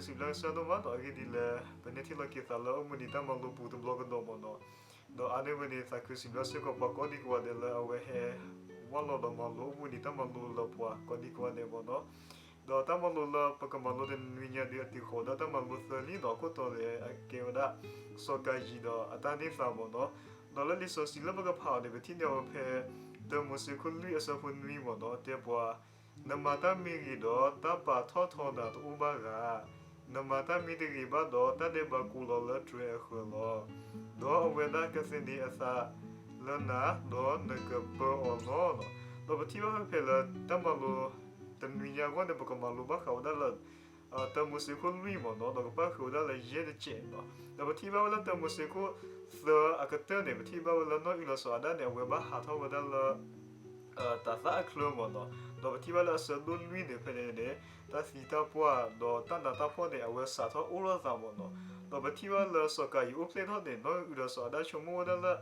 စံးဘျုးကစၢ်ဒိၣ်မးဒီး အဂ့ၢ်ဒ်လဲၣ် ပန့ၢ်ထံၣ်လိာ်က့ၤသးလၢအိၣ်ဘှံးနံၤတၢ်မၤလိပူၤတဘျီကဒီးမ့ၢ်နီၤ, ဒီးအါန့ၢ်ဝဲန့ၣ် သးခုစံးဘျုးစ့ၢ်ကီးပှၤကိးဒံကိးဂၤဒဲးလၢအဝဲဟဲ ဝၢ်လီၤဒီးမၤလိအိၣ်ဘှံးနံၤတၢ်မၤလိလၢပှၤကိးဒံကိးဂၤဒဲးမ့ၢ်နီၤ, ဒီးတၢ်မၤလိလၢပကမၤလိတနွံညါဒုးအတုၤဃီၤဒၣ်တၢ်မၤလိသၢလံဒီးအခိၣ်တီန့ၣ် အကဲဝဲဒၣ် စီၤကၤယံၤဒီးအတၢ်န့ၢ်သါမ့ၢ်နီၤ, ဒီးလၢလံာ်စီဆှံလၢပကဖးအီၤန့ၣ် ပထံၣ်န့ၢ်ဝဲဖဲ တၢမိၤၡ့ခိၣ်လွံၢ်အဆၢဖိနွံမ့ၢ်နီၤ တဲပှၤ နမၤတၢ်မ့ၢ်ဂ့ၤဒီး တၢ်ပာ်ထီၣ်ထီနၤတအိၣ်ဘၣ်ဂၤ, နမၤတၢ်မ့ၢ်တဂ့ၤဘၣ်ဒီး တၢ်ဒဲးဘးကိးလီၤလၢတြဲၤအဃၢၤလီၤ. ဒီးအဝဲဒၣ်ကသန့ၤအသးလၢနၤ, ဒီးနကပၢအီၤလီၤ. ဒီးပထံၣ်ဘၣ်ဖဲဖဲလၢတၢ်မၤလိတနွံညါအဂီၢ်န့ၣ် ပကမၤလိဘၣ်ဃးဝဲဒၣ်လၢ တၢမိၤၡ့ခိၣ်လွံၢ်မ့ၢ်နီၤ, ဒီးကပၣ်ဃုာ်ဝဲဒၣ်လၢယဲၢ်တစဲးနီၤ. ဒီးပထံၣ်ဘၣ်ဝဲလၢတၢမိၤၡ့ခိၣ်သၢအကတၢၢ်န့ၣ် ပထံၣ်ဘၣ်ဝဲလၢနီၢ်အံၣ်ဒီးစီၤအၤဒၣ်န့ၣ် အဝဲဘၣ်ဟးထီၣ်ဝဲဒၣ်လၢ တၤသၣ်အချၢမ့ၢ်နီၤ. ဒီးပထံၣ်ဘၣ်လၢအဆၢဒိၣ်လွံၢ်န့ၣ် ဖဲန့ၣ်န့ၣ် တၢ်သံတၢ်ပှၢ်ဒီးတၢ်နးတၢ်ဖှီၣ်န့ၣ် အဝဲစးထီၣ်အိၣ်ထီၣ်သးမ့ၢ်နီၤ. ဒီးပထံၣ်ဘၣ်လၢစီၤကၤယံၤအိၣ်ဖျဲၣ်ထီၣ်န့ၣ် နီၢ်အံၣ်ဒီးစီၤအၤဒၣ်ဆိကမိၣ်ဝဲဒၣ်လၢ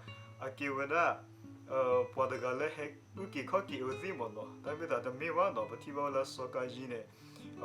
အကဲဝဲဒၣ် ပှၤတဂၤလၢဟဲအုၣ်က့ၤခီၣ်က့ၤအဝဲသ့ၣ်မ့ၢ်နီၤ. တၢ်မ့ၢ်သးတမ့ၢ်ဘၣ်နီၤ, ပထံၣ်ဘၣ်ဝဲလၢစီၤကၤယံၤန့ၣ်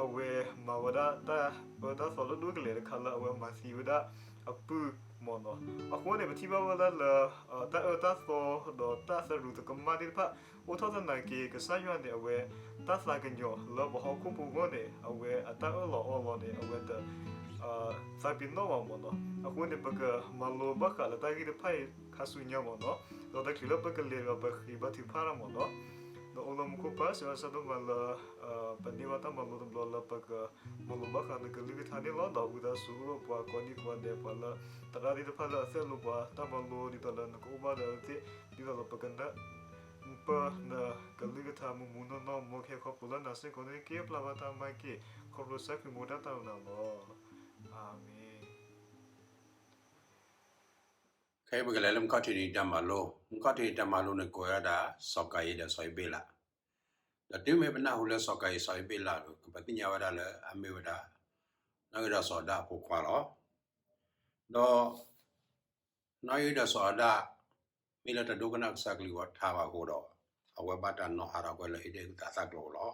အဝဲမၤဝဲဒၣ်တၢ်အၢတၢ်သီလၢဒိၣ်ကလဲာ်တခါလၢအဝဲမၤသံဝဲဒၣ်အပုၢ်မ့ၢ်နီၤ. အဃိန့ၣ် ပထံၣ်ဘၣ်ဝဲဒၣ်လၢ တၢ်အၢတၢ်သီဒီးတၢ်သရူးသကမၣ်သ့ၣ်တဖၣ် အိၣ်ထီၣ်သနာ်က့ ကစၢ်ယွၤန့ၣ် အဝဲတၢ်သးကညီၤလၢပဟီၣ်ခိၣ်ဖိအဂီၢ်န့ၣ် အဝဲအတၢ်အၢၣ်လီၤအီလီၤန့ၣ် အဝဲတ သးပ့ၤနီၣ်ဘၣ်မ့ၢ်နီၤ. အဃိန့ၣ် ပကမၤလိဘၣ်ဃးလၢတၢ်ဂ့ၢ်တဖၣ်အံၤခါဆူညါမ့ၢ်နီၤ, ဒီးတချုးလၢပကလဲၤဒီးပဃ့ဘါထုကဖၣ်တၢ်မ့ၢ်နီၤ, ဒီးအိၣ်လၢမူခိၣ်ပၢ် စံးဘျုးကစၢ်ဒိၣ်မးလၢ ပန့ၢ်ဘၣ်တၢ်မၤလိတဘျီလၢပကမၤလိဘၣ်ဃးနကလုၢ်ကထါန့ၣ်လီၤ. ဒီးဝံသးစူၤအိၣ်ဒီးပှၤကိးဒံကိးဂၤဒဲး ပှၤလၢသရၣ်သ့ၣ်တဖၣ်လၢအသိၣ်လိပှၤတၢ်မၤလိ ဒ်သိးလၢနကအိၣ်ဘၣ်ဒီးအဝဲသ့ၣ် ဒ်သိးလၢပကနၢ်ပၢၢ်နကလုၢ်ကထါမုာ်မုာ်နီၢ်နီၢ် မ်ကဟဲခီဖျိလၢနၤစ့ၢ်ကီးန့ၣ် က့ၤပျၢ်ဘၣ်တၢ်မၤက့ၤ ခီဖျိကစၢ်ခရံာ်မူတၢ်တၢ်မၤလီၤ. အၤမ့ၣ်. ခဲအံၤပကလဲၤလၢမုၢ်ခီၣ်ထံးနံၤတၢ်မၤလိ, မုၢ်ခီၣ်ထံးနံၤတၢ်မၤလိန့ၣ် ကိးဝဲဒၣ် စီၤကၤယံၤဒီးစီၤဧ့ဘ့လး. ဒီးတုၤမ့ၢ်ပနၢ်ဟူလၢစီၤကၤယံၤစီၤဧ့ဘ့လးဒီး ကပသ့ၣ်ညါဝဲဒၣ်လၢအမ့ၢ်ဝဲဒၣ် နီၢ်အံၣ်ဒီးစီၤအၤဒၣ်အဖိခွါလီၤ. ဒီး နီၢ်အံၣ်ဒီးစီၤအၤဒၣ် မ့ၢ်လၢတဒိကနၣ်ကစၢ်ကလုၢ်ကထါဘၣ်အဃိဒီး အဝဲဘၣ်တၢ်နီၤဟးထီၣ်ကွံာ်လၢဟ့ၣ်တ့ၢ်အုၣ်သးသၣ်ကျိၤလီၤ.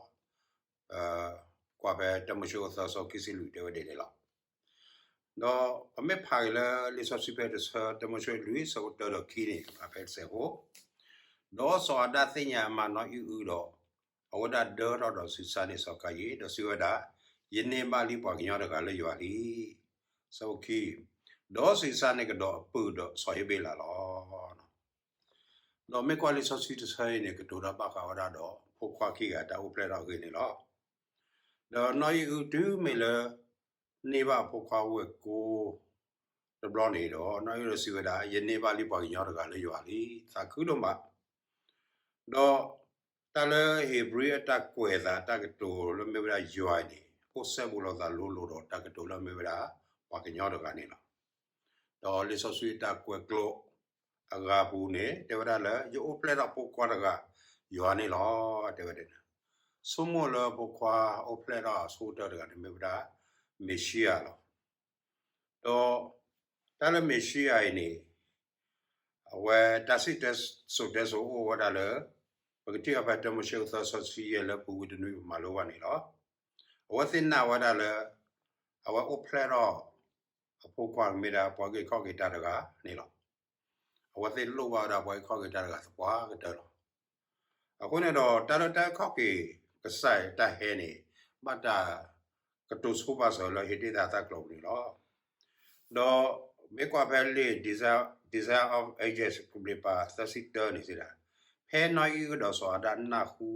ကွၢ်ဖဲတၢမိၤၡ့အသၢဆၢခံဆံလွံၢ်တဲဝဲဒ်န့ၣ်လီၤ. ဒီးပမ့ၢ်ဖးက့ၤလၢလံာ်စီဆှံဖဲတဆၢ တၢမိၤၡ့လွံၢ်ဆၢဖိတၢဒီးခံန့ၣ် ဖဲတစဲးဖိ, ဒီးစီၤအၤဒၣ်သ့ၣ်ညါအမါနီၢ်အံၣ်အုဒီး အဝဲဒၣ်ဒၢထီၣ်ဒီးဆံးစၢ်န့ၢ်စီၤကၤယံၤ ဒီးစံးဝဲဒၣ်, ယန့ၢ်ဘၣ်လံပှၤကညီတဂၤလၢယွၤလံ. ဆၢဖိခံ, ဒီးဆံးစၢ်န့ၢ်ကဒီးအပုၢ်ဒီးစီၤဧ့ဘ့လးလီၤ. ဒီးမ့ၢ်ကွၢ်လံာ်စီဆှံတဆၢအံၤန့ၣ် ကတိၤတၢ်ဘၣ်ဃးဝဲဒၣ်ဒီး ဖိခွါခံဂၤတၢ်အိၣ်ဖျဲၣ်ထီၣ်အဂ့ၢ်န့ၣ်လီၤ. ဒီးနီၢ်အံၣ်အုတုၤမ့ၢ်လၢ န့ၢ်ဘၣ်အဖိခွါဝဲၢ်ကိ တဘျီန့ၣ်ဒီး နီၢ်အံၣ်အုဒီးစံးဝဲဒၣ်, ယန့ၢ်ဘၣ်လံပှၤကညီတဂၤလၢယွၤလံ, သးခုဒိၣ်မး. ဒီးတၢ်လၢဧ့ၤဘြံၤအတၢ်ကွဲးအသးတၢ်ကတိၤလၢမ့ၢ်ဝဲဒၣ်ယွၤအံၤန့ၣ် အိၣ်စဲဘူးလိာ်သးလိၤလိၤဒီးတၢ်ကတိၤလၢမ့ၢ်ဝဲဒၣ် ပှၤကညီတဂၤန့ၣ်လီၤ. ဒီးလံာ်စီဆှံအတၢ်ကွဲးကျိာ်အဂၤပူၤန့ၣ် တဲဝဲဒၣ်လၢ ယအိၣ်ဖျဲၣ်ထီၣ်ဖိခွါတဂၤ ယွၤန့ၣ်လီၤ တဲဝဲဒၣ်. ဆိကမိၣ်လၢဖိခွါအိၣ်ဖျဲၣ်ထီၣ်အဆိကတၢၢ်တဂၤန့ၣ်မ့ၢ်ဝဲဒၣ် မ့ၤၡံယၤလီၤ. ဒီးတၢ်လၢမ့ၤၡံယၤအံၤန့ၣ် အဝဲတၢ်စံၣ်တဲစိၤတဲစိၤအိၣ်ဝဲဒၣ်လၢ ပကထံၣ်အီၤဖဲတၢမိၤၡ့အသၢဆၢဆံယဲၢ်လၢပူၤကွံာ်တနွံပမၤလိဘၣ်န့ၣ်လီၤ. အဝဲသ့ၣ်နာ်ဝဲဒၣ်လၢ အဝဲအိၣ်ဖျဲၣ်ထီၣ် အဖိခွါမ့ၢ်ဒၣ်ပှၤဂ့ၢ်ခီၣ်က့ၤတၢ်တဂၤန့ၣ်လီၤ. အဝဲသ့ၣ်လိၣ်ဘၣ်ဝဲဒၣ်ပှၤဂ့ၢ်ခီၣ်က့ၤတၢ်တဂၤသပှၢ်ကတၢၢ်လီၤ. အဃိန့ၣ်ဒီး တၢ်လၢတၢ်ခီၣ်က့ၤကစၢ်အတၢ်ဟဲန့ၣ် ဘၣ်တၢ်ကတိၤဆိပာ်စၢၤလၢဟ့ၣ်တ့ၢ်သးသၣ်ကျိၤပူၤန့ၣ်လီၤ. ဒီးမ့ၢ်ကွၢ်ဖဲလံာ် Desire of Ages ကဘျံးပၤသၢဆံတၢန့ၣ်စံးဒၣ်, ဖဲနီၢ်အံၣ်အုဒီးစီၤအၤဒၣ်နၢ်ဟူ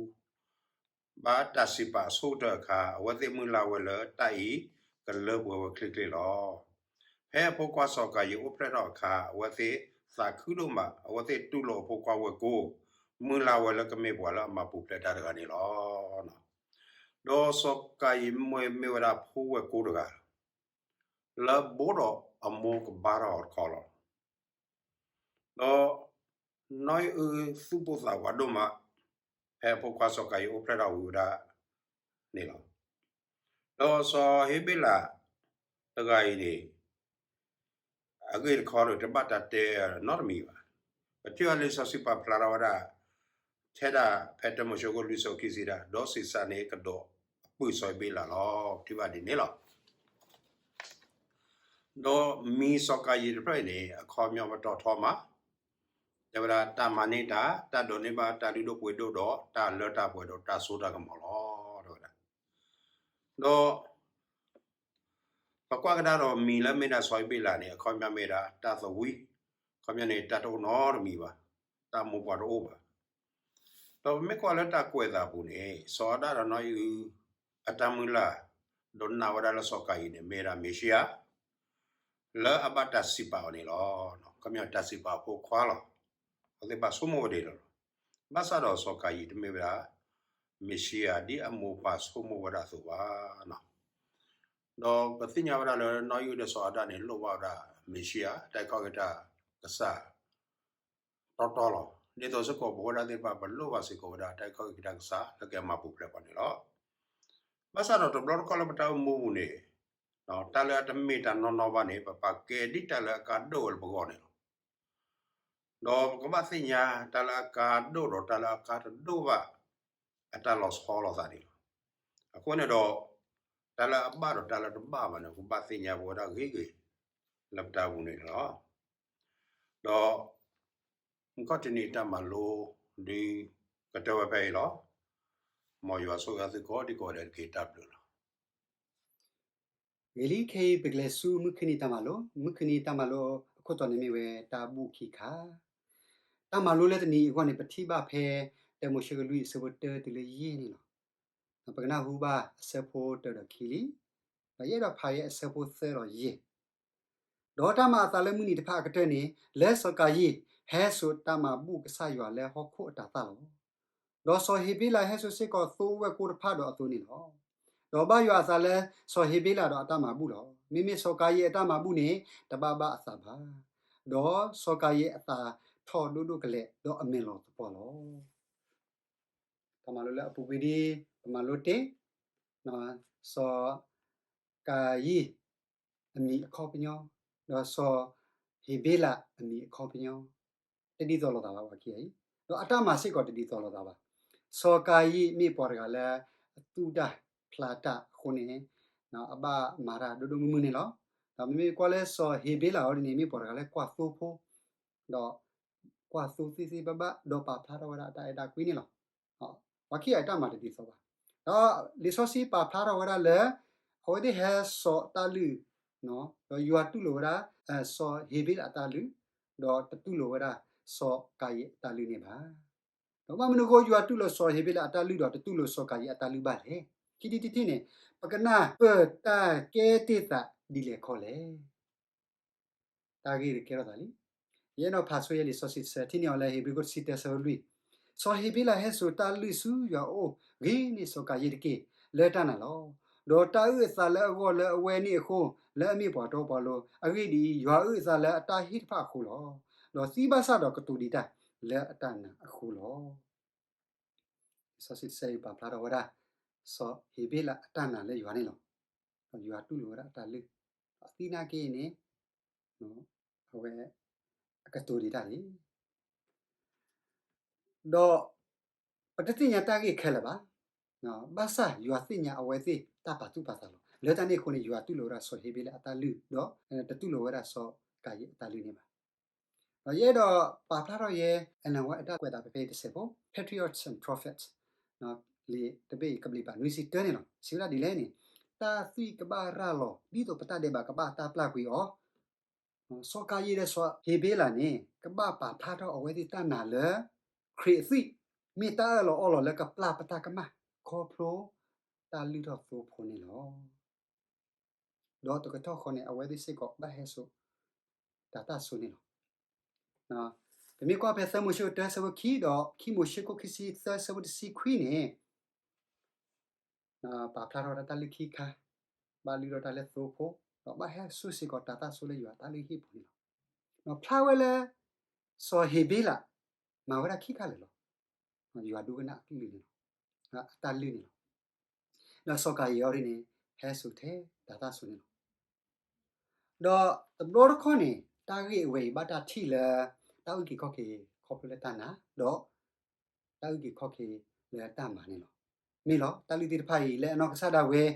ဘၣ်တၢ်စံးပာ်အဆိကတၢၢ်အခါ အဝဲသ့ၣ်မုၢ်လၢ်ဝဲလၢတၢ်အံၤကလၢပှဲၤဝဲချ့ချ့လီၤ. ဖဲအဖိခွါစီၤကၤယံၤအိၣ်ဖျဲၣ်ထီၣ်အခါ အဝဲသ့ၣ်သးခုဒိၣ်မး, အဝဲသ့ၣ်တူၢ်လိာ်အဖိခွါဝဲၢ်ကိ မုၢ်လၢ်ဝဲလၢကမ့ၢ်ပှၤလၢအမၤပူၤဖျဲးတၢ်တဂၤန့ၣ်လီၤ. ဒီးစီၤကၤယံၤမ့ၢ်ဝဲဒၣ်ဖိဝဲၢ်ကိတဂၤ လၢဘိးဒီးအမိၢ်ကဘါထီၣ်အီၤတခီလီၤ. ဒီးနီၢ်အံၣ်အုသူၣ်ပိၢ်သးဝးဒိၣ်မး ဖဲအဖိခွါစီၤကၤယံၤအိၣ်ဖျဲၣ်ထီၣ်ဝံၤဝဲဒၣ်န့ၣ်လီၤ. ဒီးစီၤဧ့ၤဘ့လးတဂၤအံၤန့ၣ် အဂ့ၢ်တခီဒီးတဘၣ်တၢ်တဲနီတမံၤဘၣ်. ပထံၣ်ဘၣ်လံာ်စီဆှံပာ်ဖျါထီၣ်ဝဲဒၣ် ထဲဒၣ်ဖဲတၢမိၤၡ့ခိၣ်လွံၢ်ဆၢခံဆံဒၣ် ဒီးဆံးစၢ်န့ၢ်ကဒီးအပုၢ်စီၤဧ့ၤဘ့လးလီၤ. ပထံၣ်ဘၣ်ဒ်န့ၣ်လီၤ. ဒီးမံၤစီၤကၤယံၣ်တဖျၢၣ်အံၤန့ၣ် အခီပညီပတီၢ်ထီမး, တဲဝဲဒၣ်တၢ်မၤန့ၢ်တၢ်, တၢ်ဒိးန့ၢ်ဘၣ်တၢ်လုၢ်ဒိၣ်ပှ့ၤဒိၣ်ဒီး တၢ်လၢတၢ်ပှဲၤဒီးတၢ်စိတၢ်ကမီၤလီၤ တဲဝဲဒၣ်. ဒီး ပကွၢ်ကဒါဒီးမံၤလၢမ့ၢ်ဒၣ်စီၤဧ့ၤဘ့လးန့ၣ် အခီပညီမ့ၢ်ဒၣ်တၢ်သဝံ, အခီပညီန့ၣ် တၢ်တအိၣ်နီတမံၤဘၣ်, တၢ်မိၢ်ပှၢ်တအိၣ်ဘၣ်. ဒီးပမ့ၢ်ကွၢ်လၢတၢ်ကွဲးအသးပူၤန့ၣ် စီၤအၤဒၣ်ဒီးနီၢ်အံၣ်အု အတၢ်မုၢ်လၢ် ဒိးနာ်ဝဲဒၣ်လၢစီၤကၤယံၣ်န့ၣ် မ့ၢ်ဒၣ်မ့ၤၡံယၤ လၢအဘၣ်တၢ်စံးပာ်အီၤန့ၣ်လီၤ. အခီပညီတၢ်စံးပာ်အဖိခွါလီၤ. အဝဲသ့ၣ်ဘၣ်ဆိကမိၣ်ဝဲဒၣ်လီၤ. ဘၣ်ဆၣ်ဒီးစီၤကၤယံၣ်တမ့ၢ်ဝဲဒၣ် မ့ၤၡံယၤ ဒ်အမိၢ်ပှၢ်ဆိကမိၣ်ဝဲဒၣ်အသိးဘၣ်. ဒီးပသ့ၣ်ညါဝဲဒၣ်လၢနီၢ်အံၣ်အုဒီးစီၤအၤဒၣ်န့ၣ် လိၣ်ဘၣ်ဝဲဒၣ်မ့ၤၡံယၤ တၢ်အဲၣ်ခီက့ၤတၢ်ကစၢ် တီတီလီၤ. ဒ်သိးစ့ၢ်ကီးပဝဲဒၣ်သ့ၣ်တဖၣ် ပလိၣ်ဘၣ်စ့ၢ်ကီးဝဲဒၣ် တၢ်အဲၣ်ခီက့ၤတၢ်ကစၢ်လၢကမၤပူၤဖျဲးပှၤန့ၣ်လီၤ. ဘၣ်ဆၣ်ဒီးတဘျီတခီၣ်လၢပတၢ်အိၣ်မူပူၤန့ၣ် တၢ်လၢအတမ့ၢ်တၢ်နီၢ်နီၢ်ဘၣ်န့ၣ် ပပာ်ကဲဒ်တၢ်လၢအကါဒိၣ်ဝဲလၢပဂီၢ်န့ၣ်လီၤ. ဒီးပကဘၣ်သ့ၣ်ညါတၢ်လၢအကါဒိၣ်ဒီးတၢ်လၢအကါတဒိၣ်ဘၣ် အတၢ်လီၤဆီလိာ်သးန့ၣ်လီၤ. အဃိန့ၣ်ဒီး တၢ်လၢအဘၣ်ဒီးတၢ်လၢတဘၣ်ဘၣ်န့ၣ် ပကဘၣ်သ့ၣ်ညါပဝဲဒၣ်ဂ့ၤဂ့ၤ လၢပတၢ်အိၣ်မူန့ၣ်လီၤ. ဒီး မုၢ်ခီၣ်ထံးနံၤတၢ်မၤလိ ဒုးကတၢၢ်ဝဲဖဲအံၤလီၤ. မ်ယွၤဆိၣ်ဂ့ၤသုကိးဒံကိးဂၤဒဲးတက့ၢ်. တၢ်ဘျုးလီၤ. ဂ့ၤလံ, ခဲအံၤပကလဲၤဆူမုၢ်ခီၣ်ထံးနံၤတၢ်မၤလိ, မုၢ်ခီၣ်ထံးနံၤတၢ်မၤလိအခိၣ်တီန့ၣ်မ့ၢ်ဝဲတၢ်ဘူၣ်ခံခါ. တၢ်မၤလိလၢတနံၤအံၤအဂီၢ်န့ၣ် ပထံၣ်ဘၣ်ဖဲ တၢမိၤၡ့ကလွံၢ်အဆၢဖိတၢတုၤလၢယဲၢ်န့ၣ်လီၤ. ပကနၢ်ဟူဘၣ်အဆၢဖိတၢဒီးခံလံ. ဒီးယအဲၣ်ဒိးဖးဝဲအဆၢဖိသၢဒီးယဲၢ်. ဒီးတၢ်မၤအသးလၢမုၢ်နံၤတဖၣ်အကတၢၢ်န့ၣ် လၢစီၤကၤယံၣ် ဟဲစိာ်တၢ်မၤဘူၣ်ကစၢ်ယွၤလၢဟီၣ်ခိၣ်အတၤသၣ်လီၤ. ဒီးစီၤဟ့ၤဘ့လးဟဲစိာ်စ့ၢ်ကီးသိဝဲၢ်ကိာ်တဖၣ်ဒီးအသိးန့ၣ်လီၤ. ဒီးဘၣ်ယွၤအသးလၢစီၤဟ့ၤဘ့လးဒီးအတၢ်မၤဘူၣ်လီၤ. မ့မ့ၢ်စီၤကၤယံၣ်အတၢ်မၤဘူၣ်န့ၣ် တဘၣ်ဘၣ်အသးဘၣ်. ဒီးစီၤကၤယံၣ်အသးထီၣ်ဒိၣ်ဒိၣ်ကလဲာ် ဒီးအမဲာ်လီၤသပှၢ်လီၤ. တၢ်မၤလိလၢအပူၤကွံာ်ဒ် ပမၤလိတ့ၢ် စီၤကၤယံၣ်အမံၤအခီပညီ, ဒီးစီၤဟ့ၤဘ့လးအမံၤအခီပညီ, တဒ်သိးလိာ်သးဘၣ်ပှၤခံဂၤအံၤ, ဒီးအတၢ်မၤစ့ၢ်ကီးတဒ်သိးလိာ်သးဘၣ်. စီၤကၤယံၣ်မ့ၢ်ပှၤတဂၤလၢအသူၣ်တၢ်ဖျးတၢ်အဃိန့ၣ် အဘၣ်မၤတၢ်ဒိၣ်ဒိၣ်မုၢ်မုၢ်န့ၣ်လီၤ. ဒီးမ့မ့ၢ်ကွၢ်လၢစီၤဟ့ၤဘ့လးအံၤန့ၣ် မ့ၢ်ပှၤတဂၤလၢကွၢ်သိဖိ ဒီးကွၢ်သိသ့သ့ဘၣ်ဘၣ် ဒီးပာ်ဖျါထီၣ်ဝဲဒၣ်အတၢ်အဲၣ်တၢ်ကွံန့ၣ်လီၤ. ပှၤခံဂၤအံၤတၢ်မၤတဒ်သိးဘၣ်. ဒီးလံာ်စီဆှံပာ်ဖျါထီၣ်ဝဲဒၣ်လၢ အဝဲသ့ၣ်ဟဲစိာ်တၢ်လုၢ်, ဒီးယွၤတူၢ်လိာ်ဝဲဒၣ် စီၤဟ့ၤဘ့လးအတၢ်လုၢ်, ဒီးတတူၢ်လိာ်ဝဲဒၣ်စီၤကၤယံၣ်အတၢ်လုၢ်န့ၣ်ဘၣ်. ဒီးဘၣ်မနုၤအဃိ ယွၤတူၢ်လိာ်စီၤဟ့ၤဘ့လးအတၢ်လုၢ်ဒီးတတူၢ်လိာ်စီၤကၤယံၣ်အတၢ်လုၢ်ဘၣ်လဲၣ်. ခံထံၣ်တထံၣ်န့ၣ် ပကနၢ်ပၢၢ်တၢ်ကဲတ့ၢ်သးဒ်လဲၣ်ခီလဲၣ်. တၢ်ဂ့ၢ်ကဲထီၣ်သးလံ. ယအဲၣ်ဒိးဖးဆိယဲလံာ်စီဆှံတဆၢ ထံၣ်န့ၢ်အီၤလၢဧ့ၤဘြံၤခိၣ်တဆံတၢဆၢလွံၢ်, စီၤဟ့ၤဘ့လးဟဲစိာ်တၢ်လုၢ်ဆူယွၤအအိၣ် ဂ့ၤန့ၢ်စီၤကၤယံၣ်တက့ၢ် လၢတၢ်နာ်လီၤ. ဒီးတၢ်အုၣ်အသးလၢအဂီၢ်လၢအဝဲန့ၣ်အဃိ လၢအမ့ၢ်ပှၤတီပှၤလိၤ, အဂ့ၢ်ဒ်အံၤ, ယွၤအုၣ်အသးလၢအတၢ်ဟ့ၣ်တဖၣ်အဃိလီၤ. ဒီးသံဘၣ်ဆၣ်ဒီးကတိၤဒံးတၢ်လၢအတၢ်နာ်အဃိလီၤ. လံာ်စီဆှံတဆၢအံၤပာ်ဖျါထီၣ်ဝဲဒၣ် စီၤဟ့ၤဘ့လးအတၢ်နာ်လၢယွၤန့ၣ်လီၤ. ဒီးယွၤတူၢ်လိာ်ဝဲဒၣ်အတၢ်လုၢ်, ဒီးသံနာ်က့န့ၣ် အဝဲအကတိၤဒံးတၢ်န့ၣ် ဒီးပတသ့ၣ်ညါတၢ်ဂ့ၢ်ခဲလၢာ်ဘၣ်. ဘၣ်ဆၣ်ယွၤသ့ၣ်ညါအဝဲသ့ၣ်တၢ်ပာ်သူၣ်ပာ်သးလီၤ. လၢတၢ်န့ၣ်အဃိန့ၣ် ယွၤတူၢ်လိာ်ဝဲဒၣ်စီၤဟ့ၤဘ့လးအတၢ်လုၢ် ဒီးတတူၢ်လိာ်ဝဲဒၣ်စီၤကၤယံၣ်အတၢ်လုၢ်န့ၣ်ဘၣ်. ဒီးယအဲၣ်ဒိးပာ်ဖျါထီၣ်ယဲ Ellen White အတၢ်ကွဲးအသးဖဲဖဲအံၤတစဲးဖိ Patriarchs and Prophets လံာ်တဘ့ၣ်အံၤ ကဘျံးပၤနွံဆံတၢန့ၣ်လီၤ. စံးဝဲဒၣ်ဒ်လဲၣ်န့ၣ်, တၢ်သွံၣ်ကဘၣ်ရၤလီၤ ဒ်သိးပတၢ်ဒဲးဘးကဘၣ်တၢ်ပျၢ်ကွံာ်အီၤ စီၤကၤယံၣ်ဒီးစီၤဟ့ၤဘ့လးန့ၣ် ကဘၣ်ပာ်ဖျါထီၣ်အဝဲသ့ၣ်တၢ်နာ်လၢ ခရံာ်အသွံၣ် မ့ၢ်တၢ်အၢၣ်လီၤအီလီၤလၢကပျၢ်ပတၢ်ကမၣ် ခီဖျိတၢ်လုၢ်ထီၣ်သိဖိန့ၣ်လီၤ. ဒီးတကတီၢ်ဃီန့ၣ် အဝဲသ့ၣ်စ့ၢ်ကီးဘၣ်ဟဲစိာ်တၤတၢ်စိန့ၣ်လီၤ. ပမ့ၢ်ကွၢ်ဖဲသၢမိၤၡ့တၢဆၢဖိခံ ဒီးခံမိၤၡ့ခိၣ်ခံဆံသၢဆၢဖိတဆံခွံန့ၣ် ပာ်ဖျါထီၣ်ဝဲဒၣ်တၢ်လုၢ်ခံခါ, ဘၣ်လုၢ်ထီၣ်တၢ်လၢသိဖိ, ဒီးဘၣ်ဟဲစိာ်စ့ၢ်ကီးတၤတၢ်စိလၢယွၤအတၢ်လုၢ်ဟံၣ်ပူၤန့ၣ်လီၤ. ဒီးဖျါဝဲလၢ စီၤဟ့ၤဘ့လး မၤဝဲဒၣ်ခံခါလၢာ်လီၤ. ယွၤဒိကနၣ်အကလုၢ်န့ၣ်လီၤ, အတၢ်လုၢ်န့ၣ်လီၤ. ဒီးစီၤကၤယံၣ်အံၤဒ်န့ၣ် ဟဲစိာ်ထဲတၤတၢ်စိန့ၣ်လီၤ. ဒီးတဘျီတခီၣ်န့ၣ် တၢ်ဂ့ၢ်အဝဲအံၤဘၣ်တၢ်ထံၣ်လၢ တၢ်အုၣ်က့ၤခီၣ်က့ၤခီဖျိလၢတၢ်နာ်, ဒီးတၢ်အုၣ်က့ၤခီၣ်က့ၤလၢတၢ်မၤန့ၣ်လီၤ. မ့ၢ်လီၤ, တၢ်လုၢ်သ့ၣ်တဖၣ်အံၤ လၢအနီၢ်ကစၢ်ဒၣ်ဝဲ တအိၣ်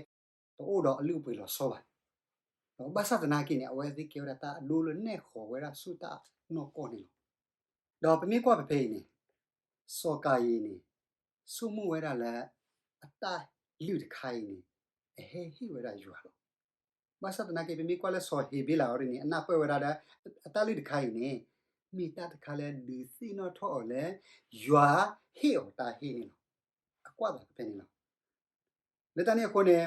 ဒီးအလုၢ်အပှ့ၤလီၤဆီဘၣ်. ဒီးဘၣ်ဆၣ်သနာ်က့န့ၣ် အဝဲသ့ၣ်ကဲဝဲဒၣ်တၢ်အဒိလၢနဲၣ်ဃီၤဝဲဒၣ်ဆူတၢ်နီၢ်ကီၢ်န့ၣ်လီၤ. ဒီးပမ့ၢ်ကွၢ်ဖဲအံၤန့ၣ် စီၤကၤယံၣ်န့ၣ် ဆိကမိၣ်ဝဲဒၣ်လၢ အတၢ်လုၢ်တခါအံၤန့ၣ် အဟဲဟ့ၣ်ဝဲဒၣ်ယွၤလီၤ. ဘၣ်ဆၣ်သနာ်က့ ပမ့ၢ်ကွၢ်လၢစီၤဟ့းဘ့လးအီၤဒ်န့ၣ် အနၢ်ပၢၢ်ဝဲဒၣ်ဒီး အတၢ်လုၢ်တခါအံၤန့ၣ် မ့ၢ်တၢ်တခါလၢဒုးသ့ၣ်နီၣ်ထီၣ်အီၤလၢ ယွၤဟ့ၣ်အီၤတၢ်ဟ့ၣ်န့ၣ်လီၤ. အကွၢ်သးဖဲန့ၣ်လီၤ. လၢတၢ်န့ၣ်အဃိန့ၣ်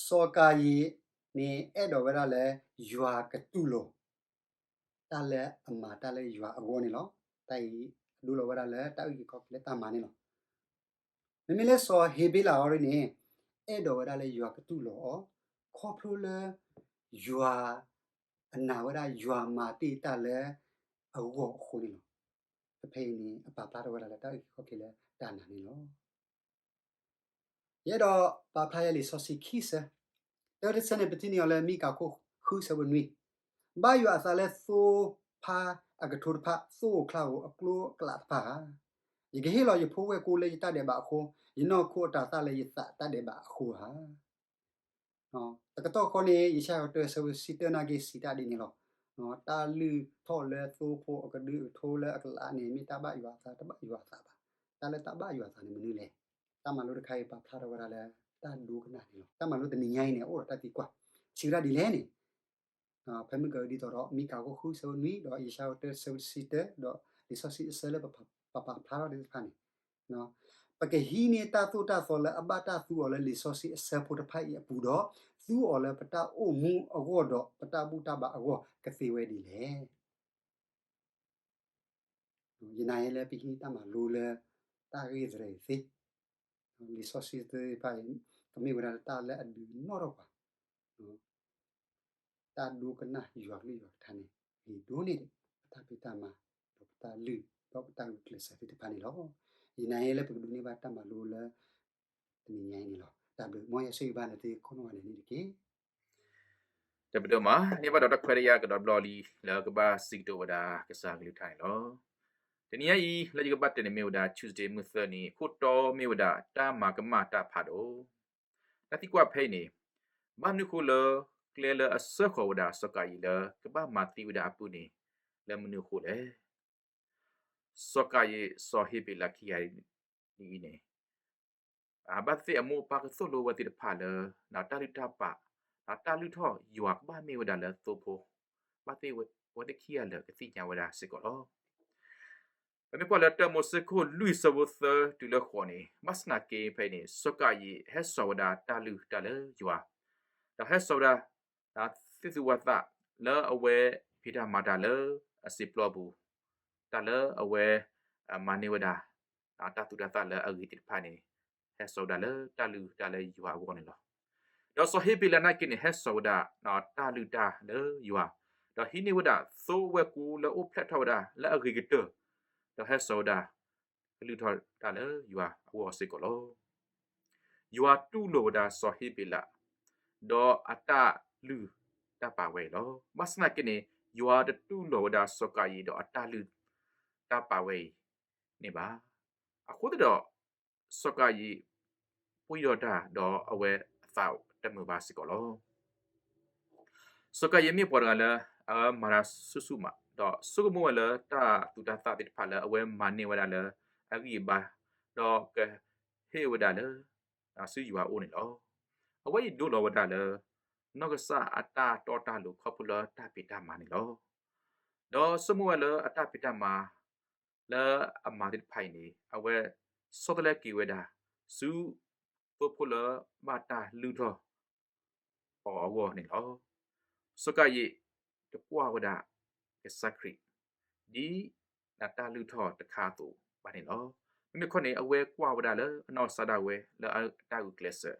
စီၤကၤယံၣ်န့ၣ် အဲၣ်ဒိးဝဲဒၣ်လၢ ယွၤကတူၢ်လိာ် တၢ်လၢအမၤတၢ်လၢယွၤအဂီၢ်န့ၣ်လီၤ. တၢ်အံၤ အဒိလီၤဝဲဒၣ်လၢတၢ်အုၣ်က့ၤခီၣ်က့ၤလၢတၢ်မၤန့ၣ်လီၤ. မ့မ့ၢ်လၢစီၤဟ့းဘ့လးအီၤဒ်န့ၣ် အဲၣ်ဒိးဝဲဒၣ်လၢယွၤကတူၢ်လိာ်အီၤ ခီဖျိလၢ ယွၤ အနာ်ဝဲဒၣ်ယွၤမၤတ့ၢ်တၢ်လၢအဂီၢ်အဃိန့ၣ်လီၤ. ဖဲအံၤန့ၣ် အပာ်ဖျါထီၣ်ဝဲဒၣ်လၢတၢ်အုၣ်က့ၤခီၣ်က့ၤလၢတၢ်နာ်န့ၣ်လီၤ. ယအဲၣ်ဒိးပာ်ဖျါယဲလံာ်စီဆှံခံဆၢ, တၢတဆၢန့ၣ် ပထံၣ်န့ၢ်အီၤလၢမံကၤခိၣ်ဃုဆၢဖိနွံ, ဘါယွၤအသးလၢသိဖါအကထိတဖၣ် သိၣ်အိၣ်ချါဧိၤအကျိအကျးတဖၣ်ဧါ. ယကဟ့ၣ်လီၤယဖိဝဲၢ်ကိလၢယတၢ်ဒဲးဘးအဃိ, ယနီၢ်ခိအတၤသၣ်လၢယသးတၢ်ဒဲးဘးအဃိဧါ. တကတီၢ်ဃီန့ၣ် ယၡါယၤတၢဆၢဖိတဆံတၢနာ်က့စံးတၢ်ဒ်န့ၣ်လီၤ. တၢ်လုၢ်ထီၣ်လၢသိဖိအကဒုအကထိလၢအကလးန့ၣ် မ့ၢ်တၢ်ဘၣ်ယွၤအသး တဘၣ်ယွၤအသးဘၣ်. တၢ်လၢတၢ်ဘၣ်ယွၤအသးန့ၣ်မနုၤလဲၣ်. တၢ်မၤလိတခါအံၤပာ်ဖျါထီၣ်ဝဲဒၣ်လၢ တၢ်ဒိကနၣ်န့ၣ်လီၤ. တၢ်မၤလိတနံၤညါအံၤန့ၣ် အိၣ်ဒီးတၢ်သံကွၢ်, စံးဝဲဒၣ်ဒ်လဲၣ်န့ၣ် ဖဲမုၢ်ကဒ်သိးဒီး မံကၤခိၣ်ဃုဆၢဖိနွံ ဒီးယၡါယၤတၢဆၢဖိတဆံတၢ ဒီးလံာ်စီဆှံအဆၢလၢပပာ်ဖျါထီၣ်သ့ၣ်တဖၣ်န့ၣ်, ပကဟံးန့ၢ်တၢ်သိၣ်တၢ်သီလၢအဘၣ်တၢ်သူအီၤလၢလံာ်စီဆှံအဆၢဖိတဖၣ်အံၤအပူၤဒီး သူအီၤလၢပတၢ်အိၣ်မူအဂီၢ်ဒီးပတၢ်ဘူၣ်တၢ်ဘါအဂီၢ်ကသ့ဝဲဒ်လဲၣ်. ယနာ်ယဲလၢပဟံးတၢ်မၤလိလၢ တၢ်ဂ့ၢ်သရၣ်သ့, လံာ်စီဆှံသ့ၣ်တဖၣ်အံၤ ကမ့ၢ်ဝဲဒၣ်တၢ်လၢအဒုးနီၣ်ထီၣ်ပှၤ တၢ်ဒိကနၣ်ယွၤကလုၢ်ယွၤကထါန့ၣ် ဂ့ၤဒိၣ်န့ၢ်ဒံး ပတၢ်ဖံးတၢ်မၤ ဒီးပတၢ်လုၢ် ဒီးပတၢ်ဂုာ်ကျဲးစၢးသ့ၣ်တဖၣ်န့ၣ်လီၤ. ယနာ်ယဲလၢပကဒိးန့ၢ်ဘၣ်တၢ်မၤလိလၢ တနံၤညါအံၤန့ၣ်လီၤ. တၢ်ဘျုး မ်ယွၤဆိၣ်ဂ့ၤဘၣ်နသုကိးနီၢ်ဂၤဒဲးန့ၣ်တက့ၢ်. တၢ်ဘျုးဒိၣ်မး, န့ၢ်ဘၣ်ဒီးတၢ်ခွဲးတၢ်ယာ်ကဒီးတဘျီလံ လၢကဘၣ်စံးကတိၤဝဲဒၣ်ကစၢ်ကလုၢ်ကထါန့ၣ်လီၤ. တနံၤညါအံၤ လၢယကဘၣ်တဲန့ၣ်မ့ၢ်ဝဲဒၣ် Tuesday မုၢ်သၢနံၤ အခိၣ်တီမ့ၢ်ဝဲဒၣ် တၢ်မၤကမၣ်တၢ်ဖးဒိၣ်. တၢ်သံကွၢ်ဖဲအံၤန့ၣ်, ဘၣ်မနုၤဃိလၢ ကျဲလၢအစၢဃီၤဝဲဒၣ်စီၤကၤယံၣ်လၢကဘၣ်မၤသံဝဲဒၣ်အပုၢ်န့ၣ် လၢမနုၤအဃိလဲၣ်. စီၤကၤယံၣ် စီၤဟ့းဘ့းလးခံဂၤအံၤန့ၣ် ဘၣ်သ့ၣ်သ့ၣ်အမိၢ်အပၢ်ကသိၣ်လိဝဲသ့ၣ်တဖၣ်လၢ တၢ်လုၢ်တၢ်ပာ် တၢ်လုၢ်ထီၣ်ယွၤကဘၣ်မ့ၢ်ဝဲဒၣ်လၢသိဖိ, ဘၣ်သ့ၣ်သ့ၣ်အဝဲသ့ၣ်ခံဂၤလၢာ်ကသ့ၣ်ညါဝဲဒၣ်စ့ၢ်ကီးလီၤ. ပမ့ၢ်ကွၢ်လၢတၢမိၤၡ့ခိၣ်လွံၢ်ဆၢဖိသၢတုၤလၢဃိးန့ၣ် ဘၣ်ဆၣ်သနာ်က့ဖဲအံၤန့ၣ် စီၤကၤယံၣ်ဟဲစိာ်ဝဲဒၣ်တၢ်လုၢ်တၢ်လၢယွၤ, ဒီးဟဲစိာ်ဝဲဒၣ် သ့ၣ်သူဝဲသးလၢအဝဲဖံးတၢ်မၤတၢ်လၢအစံာ်ပျီပူၤ, တၢ်လၢအဝဲ မၤန့ၢ်ဝဲဒၣ် တၢ်သူၣ်တၢ်သၣ်လၢအဂ့ၤသ့ၣ်တဖၣ်န့ၣ် ဟဲစိာ်ဝဲဒၣ်လၢတၢ်လုၢ်တၢ်လၢယွၤအဂီၢ်န့ၣ်လီၤ. ဒီးစီၤဟ့းဘ့းလးနာ်က့န့ၣ် ဟဲစိာ်ဝဲဒၣ် တၢ်လုၢ်တၢ်လၢယွၤ, ဒီးဟံးန့ၢ်ဝဲဒၣ်သိဝဲၢ်ကိလၢအိၣ်ဖျဲၣ်ထီၣ်ဝဲဒၣ်လၢအဂ့ၤကတၢၢ်, ဒီးဟဲစိာ်ဝဲဒၣ် ကလုၢ်ထီၣ်တၢ်လၢယွၤအဂီၢ်စ့ၢ်ကီးလီၤ. ယွၤတူၢ်လိာ်ဝဲဒၣ်စီၤဟ့းဘ့းလး ဒီးအတၢ်လုၢ်တၢ်ပာ်ဝဲအံၤလီၤ. ဘၣ်ဆၣ်သနာ်က့န့ၣ် ယွၤတတူၢ်လိာ်ဝဲဒၣ်စီၤကၤယံၣ်ဒီးအတၢ်လုၢ်တၢ်ပာ်ဝဲအံၤန့ၣ်ဘၣ်. အဃိသတးဒီး စီၤကၤယံၣ် ပှံၢ်ဒီးတၢ်ဒီးအဝဲအသးတမုာ်ဘၣ်စ့ၢ်ကီးလီၤ. စီၤကၤယံၣ်မ့ၢ်ပှၤတဂၤလၢ အမၤတၢ်ဆူၣ်ဆူၣ်မး ဒီးဆိကမိၣ်ဝဲလၢတၢ်သူၣ်တၢ်သၣ်သ့ၣ်တဖၣ်လၢအဝဲမၤန့ၢ်ဝဲဒၣ်လၢအဂံၢ်အဘါ, ဒီးကဟ့ၣ်ဝဲဒၣ်လၢ ဆူယွၤအအိၣ်န့ၣ်လီၤ. အဝဲအံၤဒိလီၤဝဲဒၣ်လၢ နီၢ်ကစၢ်အတၢ်တီတၢ်လိၤခီဖျိလၢတၢ်ဖံးတၢ်မၤန့ၣ်လီၤ. ဒီးဆိကမိၣ်ဝဲလၢအတၢ်ဖံးတၢ်မၤ လၢအမၤသ့ၣ်တဖၣ်အံၤန့ၣ် အဝဲဆီတလဲက့ၤဝဲဒၣ် ဆူ သိဖိလၢဘၣ်တၢ်လုၢ်ထီၣ်အီၤအဂီၢ်န့ၣ်လီၤ. စီၤကၤယံၣ်တကွၢ်ဝဲဒၣ် ကစၢ်ခရံာ် ဒ်နတၢ်လုၢ်ထီၣ်တခါအသိးဘၣ်န့ၣ်လီၤ. မ့မ့ၢ်ခီန့ၣ် အဝဲကွၢ်ဝဲဒၣ်လၢအနီၢ်ကစၢ်ဒၣ်ဝဲလၢအတၢ်ဂုာ်ကျဲးစၢး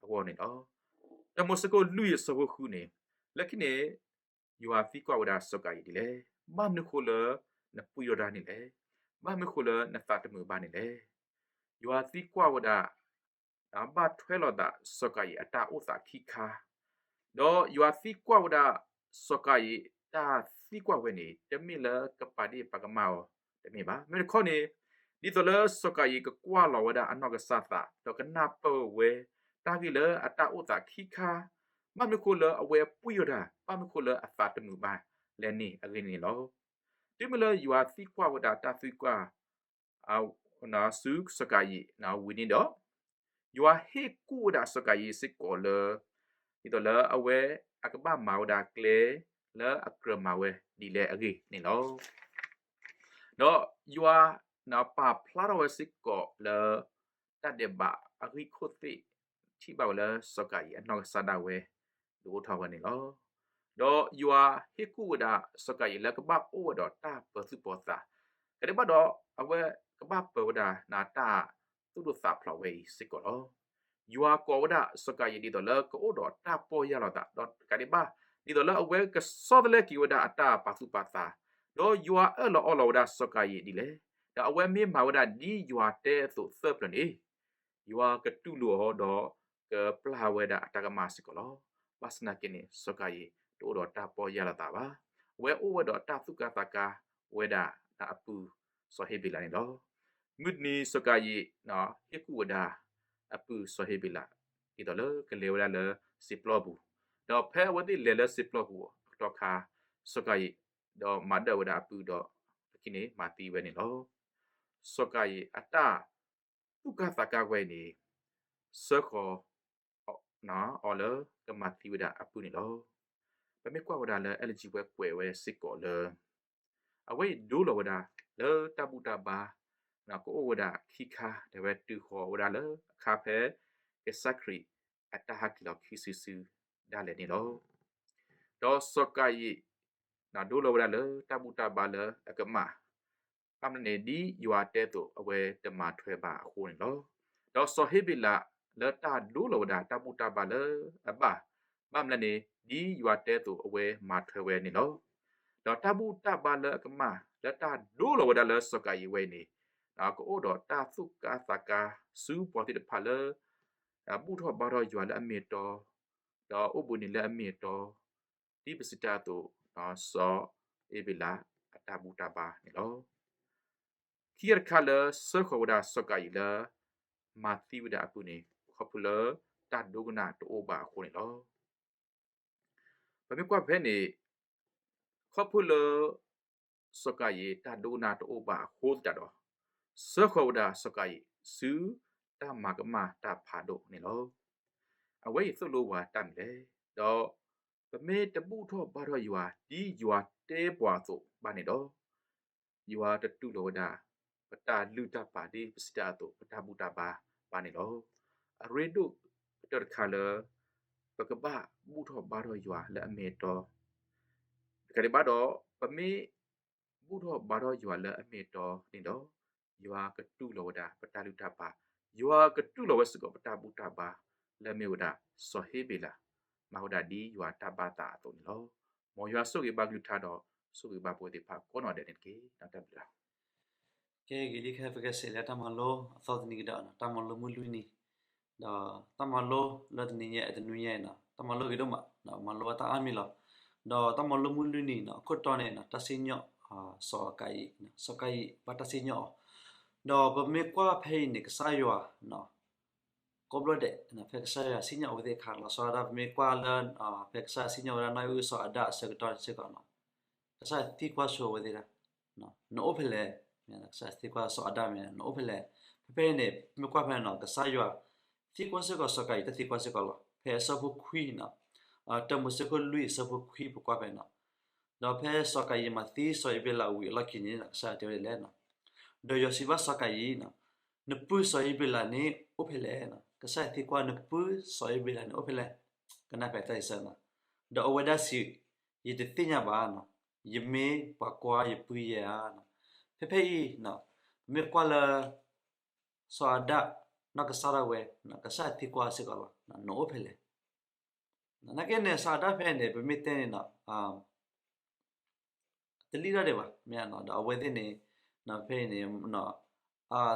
အဂီၢ်န့ၣ်လီၤ. တၢမိၤၡ့ခိၣ်လွံၢ်အဆၢဖိဃုန့ၣ်, လၢခံန့ၣ် ယွၤသံကွၢ်ဝဲဒၣ်စီၤကၤယံၣ်ဒ်လဲၣ်. ဘၣ်မနုၤဃိလၢနပှံၢ်ဒီးတၢ်န့ၣ်လဲၣ်. ဘၣ်မနုၤဃိလၢနသးတမုာ်ဘၣ်န့ၣ်လဲၣ်. ယွၤသံကွၢ်ဝဲဒၣ် ဘၣ်ထွဲလိာ်သးစီၤကၤယံၣ်အတၢ်အိၣ်သးခံခါ, ဒီးယွၤသံကွၢ်ဝဲဒၣ်စီၤကၤယံၣ်တၢ်သံကွၢ်ဝဲန့ၣ် တမ့ၢ်လၢကပာ်ဒ့ၣ်ပာ်ကမၣ်အီၤတမ့ၢ်ဘၣ်. မ့ၢ်တခီန့ၣ် ဒ်သိးလၢစီၤကၤယံၣ်ကကွၢ်လီၤဝဲဒၣ်အနီၢ်ကစၢ်သး ဒီးကနၢ်ပၢၢ်ဝဲ တၢ်ဂ့ၢ်လၢအတၢ်အိၣ်သးခံခါ ဘၣ်မနုၤအဃိလၢအဝဲပှံၢ်အီၤတၢ်, ဘၣ်မနုၤအဃိလၢအသးတမုာ်ဘၣ်လဲၣ်န့ၣ် အဂ့ၢ်န့ၣ်လီၤ. တုၤမ့ၢ်လၢယွၤသံကွၢ်ဝဲဒၣ်တၢ်သံကွၢ် ဆူစီၤကၤယံးဝံၤန့ၣ်ဒီး, ယွၤဟ့ၣ်ကူၣ်ဝဲဒၣ်စီၤကၤယံးစ့ၢ်ကီးလၢ ဒ်သိးလၢအဝဲအကဘၣ်မၤဝဲဒၣ်ကျဲလၢအကြၢးမၤဝဲဒ်လဲၣ်အဂ့ၢ်န့ၣ်လီၤ. ဒီးယွၤပာ်ဖျါထီၣ်ဝဲစ့ၢ်ကီးလၢ တၢ်ဒဲးဘးအဂံၢ်ခိၣ်သ့ၣ် ထံၣ်ဘၣ်ဝဲလၢစီၤကၤယံးအနီၢ်ကစၢ်ဒၣ်ဝဲ ဒုးအိၣ်ထီၣ်ဝဲန့ၣ်လီၤ. ဒီးယွၤဟ့ၣ်ကူၣ်ဝဲဒၣ်စီၤကၤယံးလၢကဘၣ်အိၣ်ဝဲဒီးတၢ်ပၢၤသူၣ်ပၢၤသး, ကဒဲးဘၣ်ဒီး အဝဲကဘၣ်ပၢၤဝဲဒၣ်နတၢ်သူၣ်ဒိၣ်သးဖျိးဝဲအံၤစ့ၢ်ကီးလီၤ. ယွၤကိးဝဲဒၣ်စီၤကၤယံးဒ်သိးလၢကအိၣ်ဒီးတၢ်ပီၢ်ယၢ်လီၤသး, ဒီးတကးဒံးဘၣ် ဒ်သိးလၢအဝဲကဆီတလဲက့ၤဝဲဒၣ်အတၢ်ပာ်သူၣ်ပာ်သး, ဒီးယွၤအၢၣ်လီၤအီလီၤဝဲဒၣ်စီၤကၤယံးဒ်လဲၣ်, ဒီးအဝဲမ့ၢ်မၤဝဲဒၣ်ဒ်ယွၤတဲအသိးသၢပျၢၤန့ၣ် ယွၤကတူၢ်လိာ်အီၤဒီး ကပျၢ်ဝဲဒၣ်အတၢ်ကမၣ်စ့ၢ်ကီးလီၤ. ဘၣ်ဆၣ်သနာ်က့န့ၣ် စီၤကၤယံးတအိၣ်ဒီးတၢ်ပီၢ်ယၢ်လီၤသးဘၣ်. အဝဲအိၣ်ဝဲဒီးတၢ်သူၣ်ကါသးကါဝဲဒၣ်အပုၢ်စီၤဟ့ဘ့းလးန့ၣ်လီၤ. မုၢ်တနံၤစီၤကၤယံး ဟ့ၣ်ကူၣ်ဝဲဒၣ်အပုၢ်စီၤဟ့ဘ့းလး ဒ်သိးလၢကလဲၤဝဲဒၣ်လၢစံာ်ပျီပူၤ, ဒီးဖဲအဝဲသ့ၣ်လဲၤလၢစံာ်ပျီပူၤအကတီၢ်ခါ စီၤကၤယံး ဒီးမၤဒၢၣ်ဝဲဒၣ်အပုၢ်ဒီး လၢခံန့ၣ်မၤသံဝဲန့ၣ်လီၤ. စီၤကၤယံးအတၢ်သူၣ်ကါသးကါဝဲအံၤန့ၣ် စၢဃီၤအီၤလၢကမၤသံဝဲဒၣ်အပုၢ်န့ၣ်လီၤ. ပမ့ၢ်ကွၢ်ဝဲဒၣ်လၢ Ellen G. White ကွဲးဝဲစ့ၢ်ကီးလၢ အဝဲအံၤဒိလီၤဝဲဒၣ်လၢတၢ်ဘူၣ်တၢ်ဘါ ကအိၣ်ဝဲဒၣ်ခံခါ ဒီးဝဲတုၤဃီၤဝဲဒၣ်လၢအခါဖဲ ကစၢ်ခရံာ်အတၢ်ဟဲက့ၤလီၤခံစုတစုဒၣ်လဲာ်န့ၣ်လီၤ. ဒီးစီၤကၤယံး ဒိလီၤဝဲဒၣ်လၢတၢ်ဘူၣ်တၢ်ဘါလၢအကမၣ် ဘၣ်မနုၤန့ၣ် ဒ်ယွၤတဲအသိးအဝဲတမၤထွဲဘၣ်အဃိန့ၣ်လီၤ. ဒီးစီၤဟ့ဘ့းလးလၢတၢ်ဒိလီၤဝဲဒၣ်တၢ်ဘူၣ်တၢ်ဘါလၢအဘၣ် ဘၣ်မနုၤန့ၣ် ဒ်ယွၤတဲအသိးအဝဲမၤထွဲဝဲန့ၣ်လီၤ. ဒီးတၢ်ဘူၣ်တၢ်ဘါလၢအကမၣ်လၢတၢ်ဒိလီၤဝဲဒၣ်လၢစီၤကၤယံးဝဲအံၤန့ၣ် ကအိၣ်ဒီးတၢ်သူၣ်ကါသးကါဆူပှၤသ့ၣ်တဖၣ်လၢ ဘူၣ်ထီၣ်ဘါထီၣ်ယွၤလၢအမ့ၢ်အတီ ဒီးအိၣ်ဘှံးနံၤလၢအမ့ၢ်အတီ ဒ်ပစံးတၢ်အသိး စီၤအ့ဘ့းလးအတၢ်ဘူၣ်တၢ်ဘါန့ၣ်လီၤ. ခံခါတခါလၢစၢဃီၤဝဲဒၣ်စီၤကၤယံးလၢ မၤသံဝဲဒၣ်အပုၢ်န့ၣ် ခီဖျိလၢတၢ်ဒိကနၣ်တအိၣ်ဘၣ်အဃိန့ၣ်လီၤ. ပမ့ၢ်ကွၢ်ဖဲန့ၣ် ခီဖျိလၢ စီၤကၤယံးတၢ်ဒိကနၣ်တအိၣ်ဘၣ်အဃိသတးဒီး စၢဃီၤဝဲဒၣ်စီၤကၤယံးဆူတၢ်မၤကမၣ်တၢ်ဖးဒိၣ်န့ၣ်လီၤ. အဝဲအံၤသိၣ်လိဝဲတၢ်မနုၤလဲၣ်, ဒီးပမ့ၢ်တဘူၣ်ထီၣ်ဘါထီၣ်ယွၤ ဒ်ယွၤတဲပှၤအသိးဘၣ်န့ၣ်ဒီး ယွၤတတူၢ်လိာ်ဝဲဒၣ် ပတၢ်လုၢ်တၢ်ပာ်ဒ်ပစံးတၢ်အသိး ပတၢ်ဘူၣ်တၢ်ဘါဘၣ်န့ၣ်လီၤ. အရ့ဒိၣ်ကတၢၢ်တခါလၢ ပကဘၣ်ဘူၣ်ထီၣ်ဘါထီၣ်ယွၤလၢအမ့ၢ်အတီ တကးဒံးဘၣ်ဒီး ပမ့ၢ်ဘူၣ်ထီၣ်ဘါထီၣ်ယွၤလၢအမ့ၢ်အတီန့ၣ်ဒီး ယွၤကတူၢ်လိာ်ဝဲဒၣ်ပတၢ်လုၢ်တၢ်ပာ်, ယွၤကတူၢ်လိာ်ဝဲစ့ၢ်ကီးပတၢ်ဘူၣ်တၢ်ဘါ လၢအမ့ၢ်ဝဲဒၣ်စီၤဟ့ဘ့းလး မၤဝဲဒၣ်ဒ်ယွၤတၢ်ဘၣ်သးအသိးန့ၣ်လီၤ. မ်ယွၤဆိၣ်ဂ့ၤဘၣ်ကလုၢ်ကထါဒီး ဆိၣ်ဂ့ၤဘၣ်ပဝဲသ့ၣ်တဖၣ်ကိးနီၢ်ဒဲးန့ၣ်တက့ၢ်. တၢ်ဘျုးလီၤ. ကဲ ဂ့ၤလံခဲ ပကစးလဲၤတၢ်မၤလိအသီတနံၤကဒီးနီၤ, တၢ်မၤလိမုၢ်လွံၢ်နံၤ, ဒီးတၢ်မၤလိလၢတနံၤညါအတနွံညါအံၤနီၤ, တၢ်မၤလိဂ့ၤဒိၣ်မး, မၤလိဝဲတၢ်အါမံၤလီၤ. ဒီးတၢ်မၤလိမုၢ်လွံၢ်နံၤနီၤ အခိၣ်တီန့ၣ်နီၤ တၢ်စံၣ်ညီၣ် စီၤကၤယံး, စီၤကၤယံးဘၣ်တၢ်စံၣ်ညီၣ်အီၤ, ဒီးပမ့ၢ်ကွၢ်ဖဲအံၤန့ၣ် ကစၢ်ယွၤ ကိးဘျီဒဲး ဖဲကစၢ်ယွၤစံၣ်ညီၣ်အဝဲသ့ၣ်အခါ လီၤဆီဒၣ်တၢ် ပမ့ၢ်ကွၢ်လၢ ဖဲကစၢ်ယွၤစံၣ်ညီၣ်ဝဲဒၣ်နီၢ်အံၣ်အုၣ်စီၤအၤဒၣ်အဆၢကတီၢ်စ့ၢ်ကီးနီၤ, ကစၢ်ယွၤသံကွၢ်ဆိဝဲသ့ၣ်ဒၣ် နအိၣ်ဖဲလဲၣ်, ကစၢ်ယွၤသံကွၢ်စီၤအၤဒၣ်မ့ၢ် နအိၣ်ဖဲလဲၣ်. ဖဲဖဲအံၤန့ၣ် ပမ့ၢ်ကွၢ်ဖဲနီၤ ကစၢ်ယွၤ သံကွၢ်စ့ၢ်ကီးစီၤကၤယံးတၢ်သံကွၢ်စ့ၢ်ကီးလီၤ. ဖဲအဆၢဖိခွံနီၤ, တၢမိၤၡ့ခိၣ်လွံၢ်အဆၢဖိခွံ ပကွၢ်ဖဲနီၤ, ဒီးဖဲစီၤကၤယံးမၤသံစီၤအ့ဘ့းလးဝံၤအလီၢ်ခံန့ၣ် ကစၢ်ယွၤတဲဝဲဒ်လဲၣ်နီၤ, ဒီးယွၤစံးဘၣ်စီၤကၤယံးနီၤ, နပုၢ်စီၤအ့ဘ့းလးန့ၣ်အိၣ်ဖဲလဲၣ်နီၤ, ကစၢ်ယွၤသံကွၢ်နပုၢ်စီၤအ့ဘ့းလးန့ၣ်အိၣ်ဖဲလဲၣ်, ကနၣ်ဖဲတၢ်အံၤစၢၤနီၤ, ဒီးအဝဲဒၣ်စံး ယတသ့ၣ်ညါဘၣ်နီၤ, ယမ့ၢ်ပှၤကွၢ်ယပုၢ်ယဲၢ်ဧါ. ဖဲဖဲအံၤ ပမ့ၢ်ကွၢ်လၢ စီၤအၤဒၣ် နီၢ်ကစၢ်ဒၣ်ဝဲ ကစၢ်ယွၤသံကွၢ်စ့ၢ်ကီးလီၤ, နအိၣ်ဖဲလဲၣ်. နာ်က့န့ၣ် စီၤအၤဒၣ်ဖဲန့ၣ် ပမ့ၢ်တဲန့ၣ်နီၤ တလံၣ်ထီၣ်ဒံးဘၣ် မ့ၢ်ဧါနီၤ, ဒီးအဝဲသ့ၣ်န့ၣ် ဖဲအံၤန့ၣ်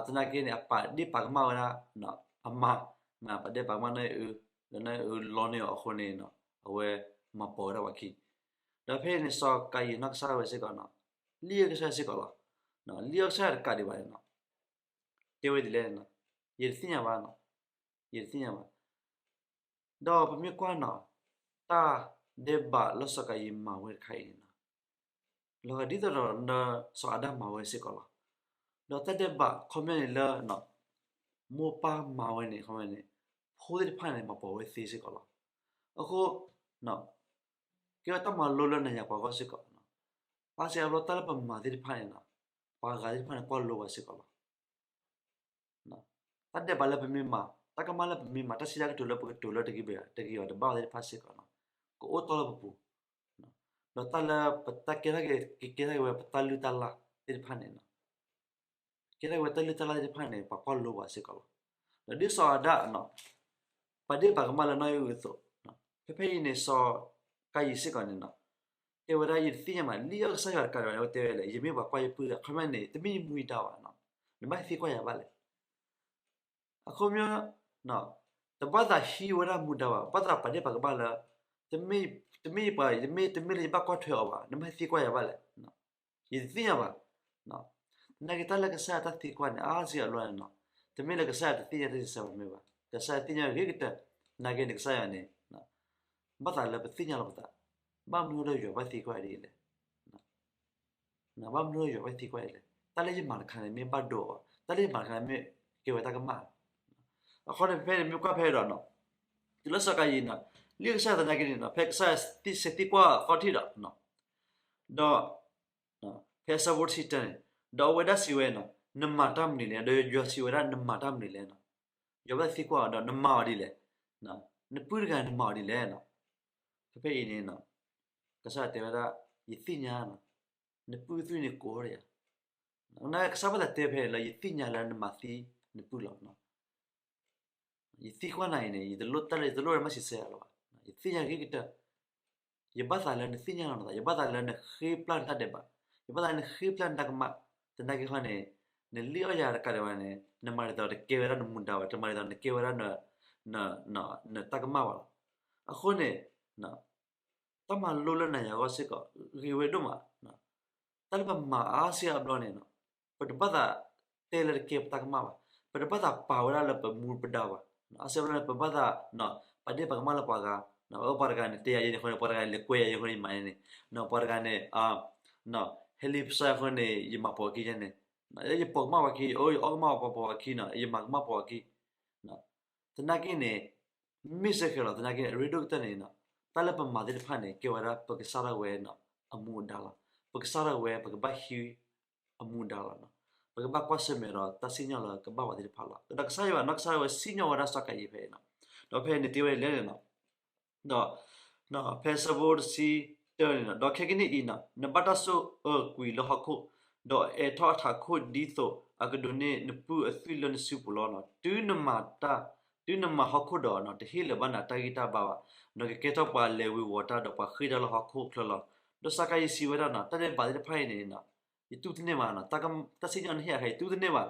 သနာ်က့န့ၣ် အပာ်ဒ့ၣ်ပာ်ကမၣ်ဝဲဒၣ် အမါ, မ့ၢ်ပာ်ဒ့ၣ်ပာ်ကမၣ်နီၢ်အံၣ်အုၣ်, ဒီးနီၢ်အံၣ်အုၣ်လီန့ၢ်အီၤအဃိန့ၣ် အဝဲမၤပိာ်ဝဲဒၣ်ပှၤခံ, ဒီးဖဲအံၤန့ၣ် စီၤကၤယံးနီၢ်ကစၢ်ဒၣ်ဝဲစ့ၢ်ကီးနီၤ လံၣ်အီၣ်ကစၢ်ယွၤစ့ၢ်ကီးလီၤ. လံၣ်အီၣ်ကစၢ်ယွၤတကးဒံးဘၣ်န့ၣ်နီၤ, တဲဝဲဒ်လဲၣ်န့ၣ်နီၤ, ယတသ့ၣ်ညါဘၣ်နီၤ, ယတသ့ၣ်ညါဘၣ်. ဒီးပမ့ၢ်ကွၢ်နီၤ တၢ်ဒဲးဘးလၢစီၤကၤယံၤမၤဝဲတခါအံၤန့ၣ်လီၤ. လီၤဂာ်ဒ်သိးဒီး စီၤအၤဒၣ်မၤဝဲစ့ၢ်ကီးလီၤ. ဒီးတၢ်ဒဲးဘးခီပညီန့ၣ်လၢ မိၢ်ပၢ်မၤဝဲန့ၣ် ခီပညီန့ၣ် ဖိသ့ၣ်တဖၣ်န့ၣ် မၤပိာ်ဝဲသ့စ့ၢ်ကီးလီၤ. အဃိ ကဲဝဲတၢ်မၤလိလၢနၤယၤပှၤဂီၢ်စ့ၢ်ကီး, အါစုအါဘျီတၢ်လၢပမၤသ့ၣ်တဖၣ်န့ၣ် ပှၤဂၤသ့ၣ်တဖၣ်န့ၣ် ကွၢ်လိပှၤစ့ၢ်ကီးလီၤ. တၢ်ဒဲးဘးလၢပမ့ၢ်မၤ, တၢ်ကမၣ်လၢပမ့ၢ်မၤ, တၢ်စံးတၢ်ကတိၤလၢပကတိၤလၢတဂ့ၤဘၣ်, တဂ့ၤဘၣ်သ့ၣ်တဖၣ်စ့ၢ်ကီးန့ၣ် ကအိၣ်တီၢ်လၢပပူၤ, ဒီးတၢ်လၢပတၢ်ကဲထီၣ်က့ၤ ကကဲထီၣ်က့ၤဝဲပတၢ်လုၢ်တၢ်လၢ်သ့ၣ်တဖၣ်န့ၣ် ကဲထီၣ်က့ၤဝဲတၢ်လုၢ်တၢ်လၢ်သ့ၣ်တဖၣ်န့ၣ် ပှၤကွၢ်လိပှၤစ့ၢ်ကီးလီၤ. ဒီးဒ်စီၤအၤဒၣ် ပာ်ဒ့ၣ်ပာ်ကမၣ်လၢနီၣ်ဂံၢ်အသိး, ဖဲဖဲအံၤန့ၣ် စီၤကၤယံၤစ့ၢ်ကီးန့ၣ် တဲဝဲဒၣ် ယတသ့ၣ်ညါဘၣ်, လံၣ်အီၣ်ကစၢ်ယွၤတကးဒံးဘၣ် တဲဝဲလဲၣ်, ယမ့ၢ်ပှၤကွၢ်ယပုၢ်ဒီး အခီပညီန့ၣ် တမ့ၢ်ယမူယဒါဘၣ်, နဘၣ်သံကွၢ်ယၤဘၣ်လဲၣ်. အခီပညီ တဘၣ်သးဟံးဝဲဒၣ်မူဒါဘၣ်, ဘၣ်သးပာ်ဒ့ၣ်ပာ်ကမၣ်လၢ တမ့ၢ်ယပှၤ, တမ့ၢ်လၢယဘၣ်ကွၢ်ထွဲအီၤဘၣ်, နဘၣ်သံကွၢ်ယၤဘၣ်လဲၣ်. ယတသ့ၣ်ညါဘၣ်. သနာ်က့တၢ်လၢကစၢ်ယွၤတၢ်သံကွၢ်န့ၣ် အါစုအါဘျီန့ၣ် တမ့ၢ်လၢကစၢ်ယွၤတသ့ၣ်ညါတၢ်စံးဆၢပှၤမ့ၢ်ဘၣ်, ကစၢ်ယွၤသ့ၣ်ညါဂ့ၤကတၢၢ်, သနာ်က့န့ၣ် ကစၢ်ယွၤန့ၣ် ဘၣ်သးလၢပသ့ၣ်ညါလီၤပသး, ဘၣ်မနုၤဒီးယွၤဘၣ်သံကွၢ်ဒ်လဲၣ်. ဘၣ်မနုၤဒီးယွၤဘၣ်သံကွၢ်ဒ်လဲၣ်, တၢ်လၢယမၤတခါန့ၣ် မ့ၢ်ဘၣ်ဒိအီၤ, တၢ်လၢယမၤတခါန့ၣ် မ့ၢ်ကဲဝဲတၢ်ကမၣ်. အဃိန့ၣ် ဖဲန့ၣ်မ့ၢ်ကွၢ်ဖဲဒီး တုၤလၢစီၤကၤယံၤန့ၣ် လံၣ်အီၣ်ကစၢ်ယွၤသနာ်က့န့ၣ် ဖဲကစၢ်ယွၤစံးသံကွၢ်အီၤခီၣ်ထံးဒီး ဒီး ဖဲအဆၢဖိတဆံတၢန့ၣ် ဒီးအဝဲဒၣ်စံးဝဲန့ၣ် နမၤတၢ်မနုၤလဲၣ်, ဒီးယွၤစံးဝဲဒၣ် နမၤတၢ်မနုၤလဲၣ်. ယွၤဘၣ်သံကွၢ်အီၤဒီး နမၤအီၤဒ်လဲၣ်, နပုၢ်တဂၤနမၤအီၤဒ်လဲၣ်. ဖဲဖဲအံၤန့ၣ် ကစၢ်ယွၤတဲဝဲဒၣ် ယသ့ၣ်ညါ, နပုၢ်အသွံၣ်န့ၣ်ကိးထီၣ်ယၤ, ကစၢ်ဘၣ်သးတဲဖဲလၢ ယသ့ၣ်ညါလၢနမၤသံနပုၢ်လီၤ. ယသံကွၢ်နၤအံၤန့ၣ် ယတလိၣ်တၢ်လၢယတလိၣ်ဝဲမၤစံးဆၢယၤလီၤဘၣ်, ယသ့ၣ်ညါဂ့ၤကတၢၢ်, ယဘၣ်သးလၢနသ့ၣ်ညါလီၤနသး, ယဘၣ်သးလၢနဃ့ပျၢ်နတၢ်ဒဲးဘး, ယဘၣ်သးလၢနဃ့ပျၢ်နတၢ်ကမၣ်, သနာ်က့ဃီန့ၣ် နလံၣ်အီၣ်ယၤတကးဒံးဘၣ်န့ၣ် နမၤဒ်သိးတကဲဝဲဒၣ်နမူဒါဘၣ်, တမၤဒ်သိးနကဲဝဲဒၣ် နတၢ်ကမၣ်ဘၣ်လီၤ. အဃိန့ၣ် တၢ်မၤလိလၢနၤယၤဂီၢ်စ့ၢ်ကီး ဂ့ၤဝဲဒိၣ်မး, တၢ်လၢပမၤအါစုအါဘျီန့ၣ် ပတဘၣ်သးတဲလၢတကဲပတၢ်ကမၣ်ဘၣ်, ပတဘၣ်သးပာ်ဝဲဒၣ်လၢပမူပဒါဘၣ်, အါစုအါဘျီန့ၣ် ပဘၣ်သး ပာ်ဒ့ၣ်ပာ်ကမၣ်လၢပှၤဂၤ, ပှၤတဂၤန့ၣ် တဲယၤယဲန့ၣ်အဃိန့ၣ် ပှၤတဂၤန့ၣ် လဲၤကွဲယၤယဲအဃိန့ၣ် ယမၤယဲန့ၣ်, ပှၤတဂၤန့ၣ် ဟဲလံပစီယၤအဃိန့ၣ် ယမၤပိာ်အခံယဲန့ၣ်, ယပိာ်ကမၣ်ပှၤခံ, ယအီၣ်ကမၣ်ပှၤပိာ်အခံန့ၣ် ယမၤကမၣ်ပိာ်အခံ သနာ်က့န့ၣ် မ့ၢ်စ့ၢ်ကီးလီၤ. သနာ်က့န့ၣ် အရ့ဒိၣ်ကတၢၢ်န့ၣ် တၢ်လၢပမၤသ့ၣ်တဖၣ်န့ၣ် ကဲဝဲဒၣ်ပကစၢ်ဒၣ်ဝဲအမူအဒါလီၤ. ပကစၢ်ဒၣ်ဝဲ ပကဘၣ်ဟံးအမူအဒါလီၤ. ပကဘၣ်ကွၢ်ဆၢၣ်မဲာ်ဒီးတၢ်စံၣ်ညီၣ်လၢကဘၣ်ပှၤသ့ၣ်တဖၣ်လီၤ. ဒီးကစၢ်ယွၤနီၢ်ကစၢ်ဒၣ်ဝဲစံၣ်ညီၣ်ဝဲဒၣ်စီၤကၤယံၤဖဲအံၤ, ဒီးဖဲန့ၣ်တဲဝဲဒ်လဲၣ်န့ၣ် ဒီး ဖဲဆၢဖိတဆံတၢန့ၣ် ဒီးခဲကနံၣ်အံၤ နဘၣ်တၢ်ဆိၣ်အၢကွံာ်လၢဟီၣ်ခိၣ်, ဒီးအဲးထီၣ်အထးခိၣ်ဒ်သိးအကဒိးန့ၢ်နပုၢ်အသွံၣ်လၢနစုပူၤလီၤ. တုၤနမၤတၢ်, တုၤနမၤဟီၣ်ခိၣ်ဒီး တဟ့ၣ်လၢၤဘၣ်နၤတၢ်ဂံၢ်တၢ်ဘါဘၣ်, နကကဲထီၣ်ပှၤလဲၤဝံၤဝီၤတၢ်ဒီးပှၤဃ့ၢ်တၢ်လၢဟီၣ်ခိၣ်ချၢလီၤ. ဒီးစီၤကၤယံၤစံးဝဲဒၣ်န့ၣ် တၢ်ဒဲးဘးသ့ၣ်တဖၣ်အံၤန့ၣ် ယတူၢ်တန့ၢ်ဘၣ်, တၢ်စံၣ်ညီၣ်နဟ့ၣ်အခါ ယတူၢ်တန့ၢ်ဘၣ်,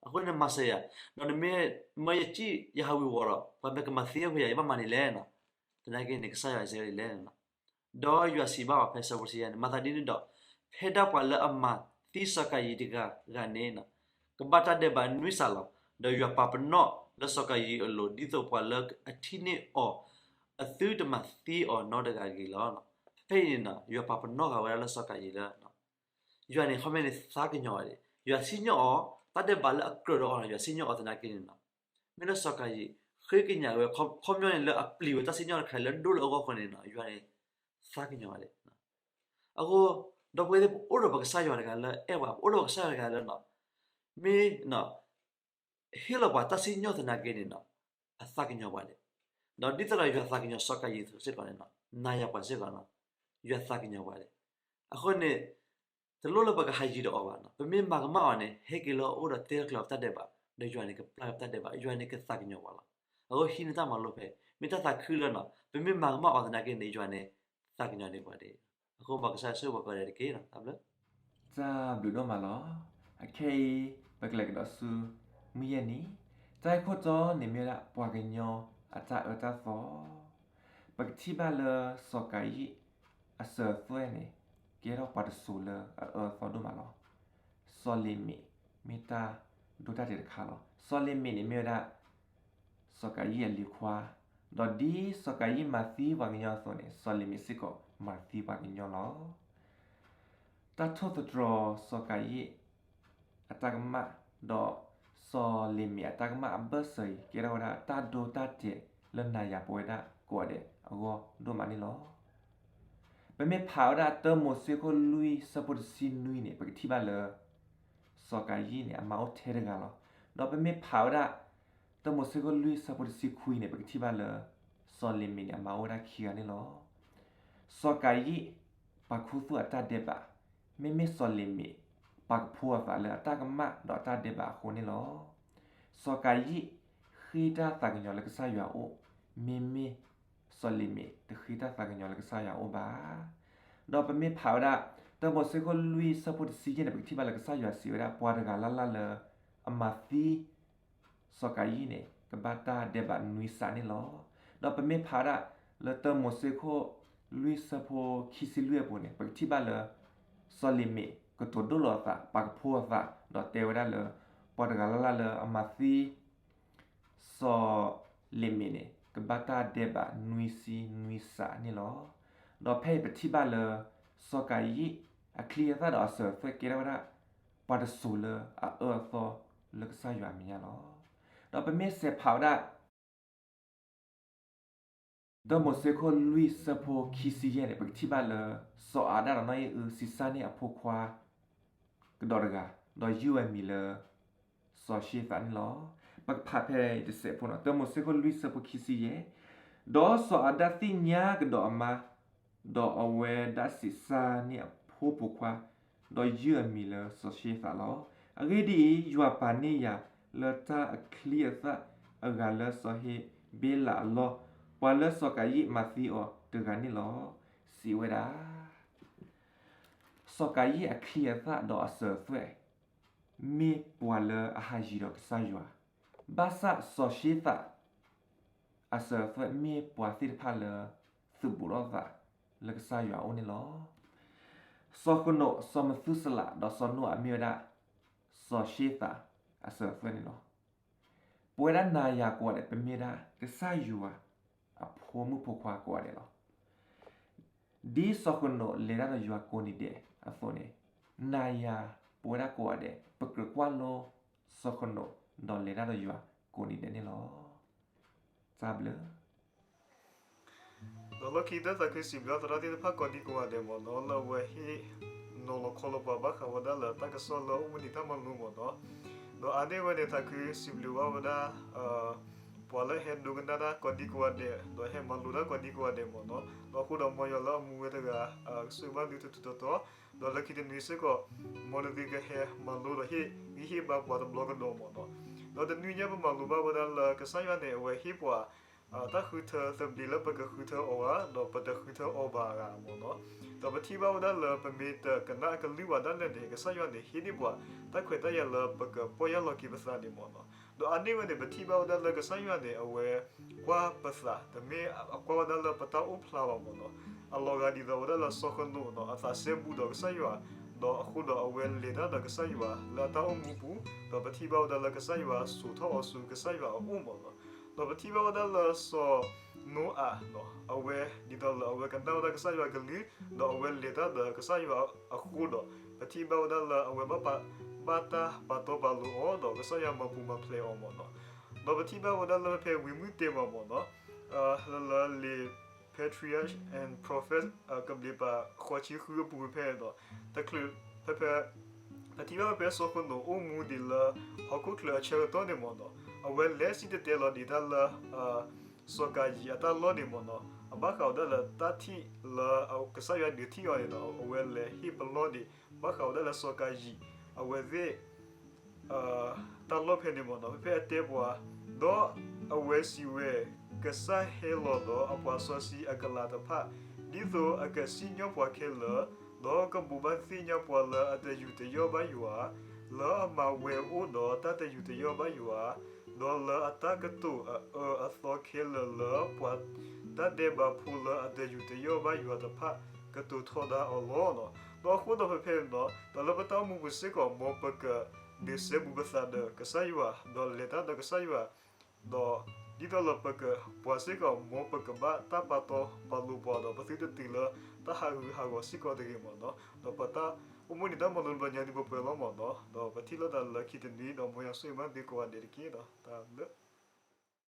အဃိန့ၣ်မၤစၢၤယၤ, ဒီးနမ့ၢ်မၢယစံၣ်ယဟးဝံၤဝီၤဒီး ပှၤမ့ၢ်ကမၤသံအဃိယၤ ယဘၣ်မၤဒ်လဲၣ်. သနာ်က့န့ၣ် ကစၢ်ယွၤစံးဝဲဒ်လဲၣ်န့ၣ်, ဒီးယွၤစံးဘၣ်အီၤဖဲဆၢဖိတဆံယဲၢ်န့ၣ် မၤသးဒ်န့ၣ်ဒီး ဖဲဒၣ်ပှၤလၢအမၤသံစီၤကၤယံၤတဂၤဂၤန့ၣ် ကဘၣ်တၢ်ဒဲးဘးနွံစးလီၤ. ဒီးယွၤပာ်ပနီၣ်လၢစီၤကၤယံၤအလိၤ ဒ်သိးပှၤလၢအထံၣ်န့ၢ်အီၤ အသုတမၤသံအီၤနီတဂၤတဂ့ၤလီၤ. ဖဲအံၤန့ၣ် ယွၤပာ်ပနီၣ်ဃာ်ဝဲဒၣ်လၢစီၤကၤယံၤလၢ ယွၤန့ၣ် ခီပညီန့ၣ် သးကညီၤဝဲဒၣ်, ယွၤစံၣ်ညီၣ်အီၤ, တၢ်ဒဲးဘးလၢအကြၢးဒီးအီၤန့ၣ် ယွၤစံၣ်ညီၣ်အီၤသနာ်က့န့ၣ်လီၤ. မ့ၢ်လၢစီၤကၤယံၤ ဃ့ကညးဝဲ ခီပညီန့ၣ်လၢအပျံၤဝဲတၢ်စံၣ်ညီၣ်တခါအံၤ လၢဒိၣ်လၢအဂီၢ်အဃိန့ၣ် ယွၤန့ၣ် သးကညီၤဝဲဒၣ်. အဃိ ဒီပုၢ်ဝဲၢ်သ့ၣ် ပအိၣ်ဒီးပကစၢ်ယွၤတဂၤလၢအဲၣ်ပှၤ, ပအိၣ်ဒီးပကစၢ်ယွၤတဂၤလၢ မ့ၢ် ဟ့ၣ်လီၤပှၤတၢ်စံၣ်ညီၣ်သနာ်က့န့ၣ် အသးကညီၤပှၤဒဲး. ဒီးဒ်သိးဒီးယွၤသးကညီၤစီၤကၤယံၤစ့ၢ်ကီးန့ၣ် နၤယၤပှၤစ့ၢ်ကီး ယွၤသးကညီၤပှၤဒဲး. အဃိန့ၣ် တလိၣ်လၢပကဟးယံၤဒီးအီၤဘၣ်. ပမ့ၢ်မၤကမၣ်အီၤန့ၣ် ဟဲက့ၤလၢအအိၣ်ဒီးတဲကျၢၤပတၢ်ဒဲးဘး, ဒီးယွၤန့ၣ်ကပျၢ်ပတၢ်ဒဲးဘး, ယွၤန့ၣ်ကသးကညီၤပှၤလီၤ. အဃိဟံးန့ၢ်တၢ်မၤလိဖဲ မ့ၢ်တၢ်သးခုလၢ ပမ့ၢ်မၤကမၣ်အီၤသနာ်က့န့ၣ် ယွၤန့ၣ် သးကညီၤန့ၢ်ပှၤဒဲး. အဃိမ်ကစၢ်ဆိၣ်ဂ့ၤပှၤကိးဂၤဒဲးတက့ၢ်. တၢ်ဘျုးဒိၣ်မးလီၤ. အခဲအံၤ ပကလဲၤကဒီးဆူ မုၢ်ယဲၢ်နံၤ, တၢ်ဂ့ၢ်ခိၣ်တီန့ၣ်မ့ၢ်ဝဲဒၣ် ပှၤကညီအတၢ်အၢတၢ်သီ. ပကထံၣ်ဘၣ်လၢစီၤကၤယံၤအစၢၤအသွဲၣ်န့ၣ် ကဲထီၣ်ပှၤတစိၤလၢအအၢအသီဒိၣ်မးလီၤ. စီၤလ့ၤမ့း မ့ၢ်တၢ်ဒိတၢ်တဲာ်တခါလီၤ. စီၤလ့ၤမ့းန့ၣ်မ့ၢ်ဝဲဒၣ် စီၤကၤယံၤအလံၤခွါ ဒီးဒ်စီၤကၤယံၣ်မၤသံပှၤကညီအသိးန့ၣ် စီၤလ့ၤမ့းစ့ၢ်ကီးမၤသံပှၤကညီလီၤ. တၢ်ထိၣ်သတြီၤစီၤကၤယံၣ်အတၢ်ကမၣ် ဒီးစီၤလ့ၤမ့းအတၢ်ကမၣ်အဘၢၣ်စၢၤအံၤ ကဲထီၣ်ဝဲဒၣ်တၢ်ဒိတၢ်တဲာ်လၢနၤယၤပဝဲဒၣ်ကိးဂၤဒဲးအဂီၢ်ဒိၣ်မးန့ၣ်လီၤ. ပမ့ၢ်ဖးဝဲဒၣ်တၢမိၤၡ့ခိၣ်လွံၢ်ဆၢဖိတဆံနွံန့ၣ် ပကထံၣ်ဘၣ်လၢ စီၤကၤယံၣ်န့ၣ် အမါအိၣ်ထဲတဂၤလီၤ. ဒီးပမ့ၢ်ဖးဝဲဒၣ် တၢမိၤၡ့ခိၣ်လွံၢ်ဆၢဖိတဆံခွံန့ၣ် ပကထံၣ်ဘၣ်လၢ စီၤလ့ၤမ့းန့ၣ် အမါအိၣ်ဝဲဒၣ်ခံဂၤန့ၣ်လီၤ. စီၤကၤယံၣ် ပာ်ခူသူၣ်အတၢ်ဒဲးဘး, မ့မ့ၢ်စီၤလ့ၤမ့း ပာ်ကဖိအသးလၢအတၢ်ကမၣ်ဒီးအတၢ်ဒဲးဘးအဃိန့ၣ်လီၤ. စီၤကၤယံၣ် ဃ့တၢ်သးကညီၤလၢကစၢ်ယွၤအအိၣ်, မ့မ့ၢ်စီၤလ့ၤမ့း တဃ့တၢ်သးကညီၤလၢကစၢ်ယွၤအအိၣ်ဘၣ်. ဒီးပမ့ၢ်ဖးဝဲဒၣ် တၢမိၤၡ့ခိၣ်လွံၢ်ဆၢဖိတဆံယဲၢ်န့ၣ် ပကထံၣ်ဘၣ်လၢကစၢ်ယွၤစံးဝဲဒၣ် ပှၤတဂၤလၢ်လၢ်လၢအမၤသံ စီၤကၤယံၣ်န့ၣ် ကဘၣ်တၢ်ဒဲးဘးနွံစးန့ၣ်လီၤ. ဒီးပမ့ၢ်ဖးဒၣ်လၢတၢမိၤၡ့ခိၣ်လွံၢ်ဆၢဖိခံဆံလွံၢ်အပူၤန့ၣ် ပကထံၣ်ဘၣ်လၢ စီၤလ့ၤမ့းကတိၤဒိၣ်လီၤအသး ပာ်ကဖိအသး ဒီးတဲဝဲဒၣ်လၢ ပှၤတဂၤလၢ်လၢ်လၢအမၤသံ စီၤလ့ၤမ့းန့ၣ် ကဘၣ်တၢ်ဒဲးဘးနွံဆံနွံစးန့ၣ်လီၤ. ဒီးဖဲအံၤပထံၣ်ဘၣ်လၢ စီၤကၤယံၣ်အချံအသၣ်ဒီးအစၢၤအသွဲၣ်ကဲထီၣ်ဝဲဒၣ် ပှၤတစိၤလၢအအၢအသီလၢကစၢ်ယွၤအမဲာ်ညါလီၤ. ဒီးပမ့ၢ်စဲးဖးဝဲဒၣ် တၢမိၤၡ့ခိၣ်လွံၢ်ဆၢဖိခံဆံယဲၢ်န့ၣ် ပကထံၣ်ဘၣ်လၢ စီၤအၤဒၣ်ဒီးနီၢ်အံၣ်အု ဆံးစၢ်န့ၢ်အဖိခွါ ကဒီးတဂၤ, ဒီးယုၢ်အမံၤလၢ စီၤၡ့သးန့ၣ်လီၤ. ပကဖးဖဲတစဲးဖိန့ၣ် တၢမိၤၡ့ခိၣ်လွံၢ်ဆၢဖိခံဆံယဲၢ်, ဒီးစီၤအၤဒၣ်သ့ၣ်ညါကဒီးအမါ, ဒီးအဝဲဒၣ်ဆံးစၢ်န့ၢ်အဖိပိာ်ခွါ, ဒီးယုၢ်အမံၤလၢစီၤၡ့သးလီၤ. အဂ့ၢ်ဒ်အံၤ, ယွၤပာ်န့ၢ်ယၤလၢတၢ်အချံအသၣ်အဂၤလၢစီၤဟ့းဘ့လးအလီၢ်, ပှၤလၢစီၤကၤယံၣ်မၤသံအီၤတဂၤန့ၣ်လီၤ. စံးဝဲဒၣ် စီၤကၤယံၣ်အချံအသၣ်ဒီးအစၢၤအသွဲၣ် မ့ၢ်ပှၤလၢအဟးယံၤဒီးကစၢ်ယွၤ, ဘၣ်ဆၣ်စီၤၡ့သး အစၢၤအသွဲၣ်မ့ၢ်ပှၤသ့ၣ်တဖၣ်လၢ သုးဘူးထီၣ်သးလၢကစၢ်ယွၤအအိၣ်န့ၣ်လီၤ. စီၤဃနိး, စီၤမသူစလး ဒီးစီၤနိအၤမ့ၢ်ဝဲဒၣ် စီၤၡ့သးအစၢၤအသွဲၣ်န့ၣ်လီၤ. ပဝဲဒၣ်နၤယၤကိးဂၤဒဲး ပမ့ၢ်ဒၣ်ကစၢ်ယွၤအဖိမုၣ်ဖိခွါကိးဂၤဒဲးလီၤ. ဒ်စီၤဃနိးလဲၤတၢ်ဒီးယွၤကိးနံၤဒဲးအသိးန့ၣ်, နၤယၤပဝဲဒၣ်ကိးဂၤဒဲး ပကြၢးကွၢ်လိစီၤဃနိး ဒီးလဲၤတၢ်ဒီးယွၤကိးနံၤဒဲးန့ၣ်လီၤ. တၢ်ဘျုး ဒီးလီၢ်ခံကတၢၢ်သးခုစံးဘျုးသရၣ်သ့ၣ်တဖၣ်ကိးဒံကိးဂၤဒဲးမ့ၢ်နီၤ, လၢအဝဲဟ့ၣ်နီၤလီၤခီလီၤပှၤဘၣ်ဃးဝဲဒၣ်လၢတၢ်ကစီၣ်လၢအိၣ်မူဒံးတၢ်မၤလိမ့ၢ်နီၤ. ဒီးအါန့ၢ်ဝဲန့ၣ် သးခုစံးဘျုးဘၣ်ဝဲဒၣ် ပှၤလၢဟဲဒိကနၣ်တၢ်ကိးဒံကိးဂၤဒဲး ဒီးဟဲမၤလိတၢ်ကိးဒံကိးဂၤဒဲးမ့ၢ်နီၤ. ဒီးအဃိဒီးမ်ယွၤလၢအမူဝဲတဂၤ ကဆိၣ်ဂ့ၤဘၣ်သုတထူးထူးတီတီ, ဒီးလၢခံတနွံစ့ၢ်ကီး မ်နသုကဟဲမၤလိဒီးဟ့ၣ်ဂံၢ်ဟ့ၣ်ဘါ ပှၤတဘျီကဒီးမ့ၢ်နီၤ. ဒီးတနွံညါပမၤလိဘၣ်ဝဲဒၣ်လၢကစၢ်ယွၤန့ၣ် အဝဲဟ့ၣ်ပှၤ တၢ်ဃုထၢသဘျ့လၢပကဃုထၢအီၤဧါ, ဒီးပတဃုထၢအီၤဘၣ်ဧါမ့ၢ်နီၤ. ဒီးပထံၣ်ဘၣ်ဝဲဒၣ်လၢပမ့ၢ်တကနၣ်အကလုၢ်ဘၣ်ဒၣ်လဲာ်န့ၣ် ကစၢ်ယွၤန့ၣ် ဟ့ၣ်န့ၢ်ပှၤတၢ်ခွဲးတၢ်ယာ်လၢပကပီၢ်ယၢ်လီၤက့ၤပသးန့ၣ်မ့ၢ်နီၤ. ဒီးအါန့ၢ်ဝဲန့ၣ် ပထံၣ်ဘၣ်ဝဲဒၣ်လၢကစၢ်ယွၤန့ၣ် အဝဲကွၢ်ပသး တမ့ၢ်အကွၢ်ဝဲဒၣ်လၢပတၢ်အိၣ်ဖျါဘၣ်မ့ၢ်နီၤ. အလီၤဂာ်ဒ်သိးဝဲဒၣ်လၢစီၤဃနိးနီၤ အသးစဲဘူးဒီးကစၢ်ယွၤ, ဒီးအဃိဒီးအဝဲလဲၤတၢ်ဒီးကစၢ်ယွၤ လၢအတၢ်အိၣ်မူပူၤ, ဒီးပထံၣ်ဘၣ်ဝဲဒၣ်လၢကစၢ်ယွၤစိာ်ထီၣ်အီၤဆူကစၢ်ယွၤအအိၣ်မ့ၢ်နီၤ. ဒီးပထံၣ်ဘၣ်ဝဲဒၣ်လၢစီၤနိအၤနီၤ အဝဲဒ်သိးလၢအဝဲကနၣ်ဝဲဒၣ်ကစၢ်ယွၤကလုၢ်, ဒီးအဝဲလဲၤတၢ်ဒီးကစၢ်ယွၤအဃိဒီး ပထံၣ်ဘၣ်ဝဲဒၣ်လၢအဝဲဘၣ်ပာ် ဘၣ်တၢ်ပာ်တီပာ်လိၤအီၤ ဒီးကစၢ်ယွၤမၤပူၤမၤဖျဲးအီၤမ့ၢ်နီၤ. ဒီးပထံၣ်ဘၣ်ဝဲဒၣ်လၢဖဲဝံမုၢ်တ့ၢ်မးမ့ၢ်နီၤ လၢလၢလံာ် Patriarchs and Prophets ကဘျံးပၤဃိးဆံဃုအပူၤဖဲဒီး တချုးဖဲဖဲ ပထံၣ်ဘၣ်ဖဲစီၤဃနိးအိၣ်မူဒံးလၢဟီၣ်ခိၣ်ချၢအဆၢကတီၢ်န့ၣ်မ့ၢ်နီၤ အဝဲလဲၤစံၣ်တဲၤတဲလီၤဒံးတၢ်လၢ စီၤကၤယံၣ်အတၢ်လီၢ်န့ၣ်မ့ၢ်နီၤ အဘၣ်ဃးဝဲဒၣ်လၢတၢ်ထံၣ်လၢကစၢ်ယွၤဒုးထံၣ်အီၤန့ၣ်ဒီး အဝဲလဲၤဟ့ၣ်ပလီၢ်ဒံး ဘၣ်ဃးဝဲဒၣ်လၢစီၤကၤယံၣ် အဝဲသ့ၣ် တၢ်လီၢ်ဖဲန့ၣ်မ့ၢ်နီၤ ဖဲဖဲအတဲပှၤ ဒီးအဝဲစံးဝဲ ကစၢ်ဟဲလီၤဒီးအပှၤစီဆှံအကလးတဖၣ် ဒ်သိးအကစံၣ်ညီၣ်ပှၤခဲလၢာ် ဒီးကဘိးဘၣ်သ့ၣ်ညါပှၤလၢအတယူးတယီၣ်ဘၣ်ယွၤ လၢအမၤဝဲအိၣ်ဒီးတၢ်တယူးတယီၣ်ဘၣ်ယွၤ ဒီးလၢအတၢ်ကတိၤအအၢအသီခဲလၢာ်လၢပှၤတၢ်ဒဲးဘးဖိလၢအတယူးတယီၣ်ဘၣ်ယွၤတဖၣ် ကတိၤထီဒါအီၤလီၤ. ဒီးအဃိဒီးဖဲဖဲန့ၣ်နီၤ ဒီးလၢပတၢ်အိၣ်မူပူၤစ့ၢ်ကီး မ်ပကဒုးစဲဘူးပသးဒီးကစၢ်ယွၤ ဒီးလဲၤတၢ်ဒီးကစၢ်ယွၤ ဒီး ဒ်သိးလၢပကပှၤစ့ၢ်ကီး မ်ပကဘၣ်တၢ်ပာ်တီပာ်လိၤပှၤဒီး ပသုတတုၤလၢတၢ်ဟးဂူာ်ဟးဂီၤစ့ၢ်ကီးတဂ့ၤမၢ်နီၤ. ဒီးပတၢ်အိၣ်မူန့ၣ် တၢ်မၤလိလၢပှၤညါဒ်ပပှဲၤလီၤမၢ်နီၤ. ဒီးပထံၣ်လိာ်သးလၢခံတနွံ ဒီးမ်ယွၤဆိၣ်ဂ့ၤဘၣ်သုကိးဂၤဒဲးတက့ၢ်ဒီး တၢ်ဘျုး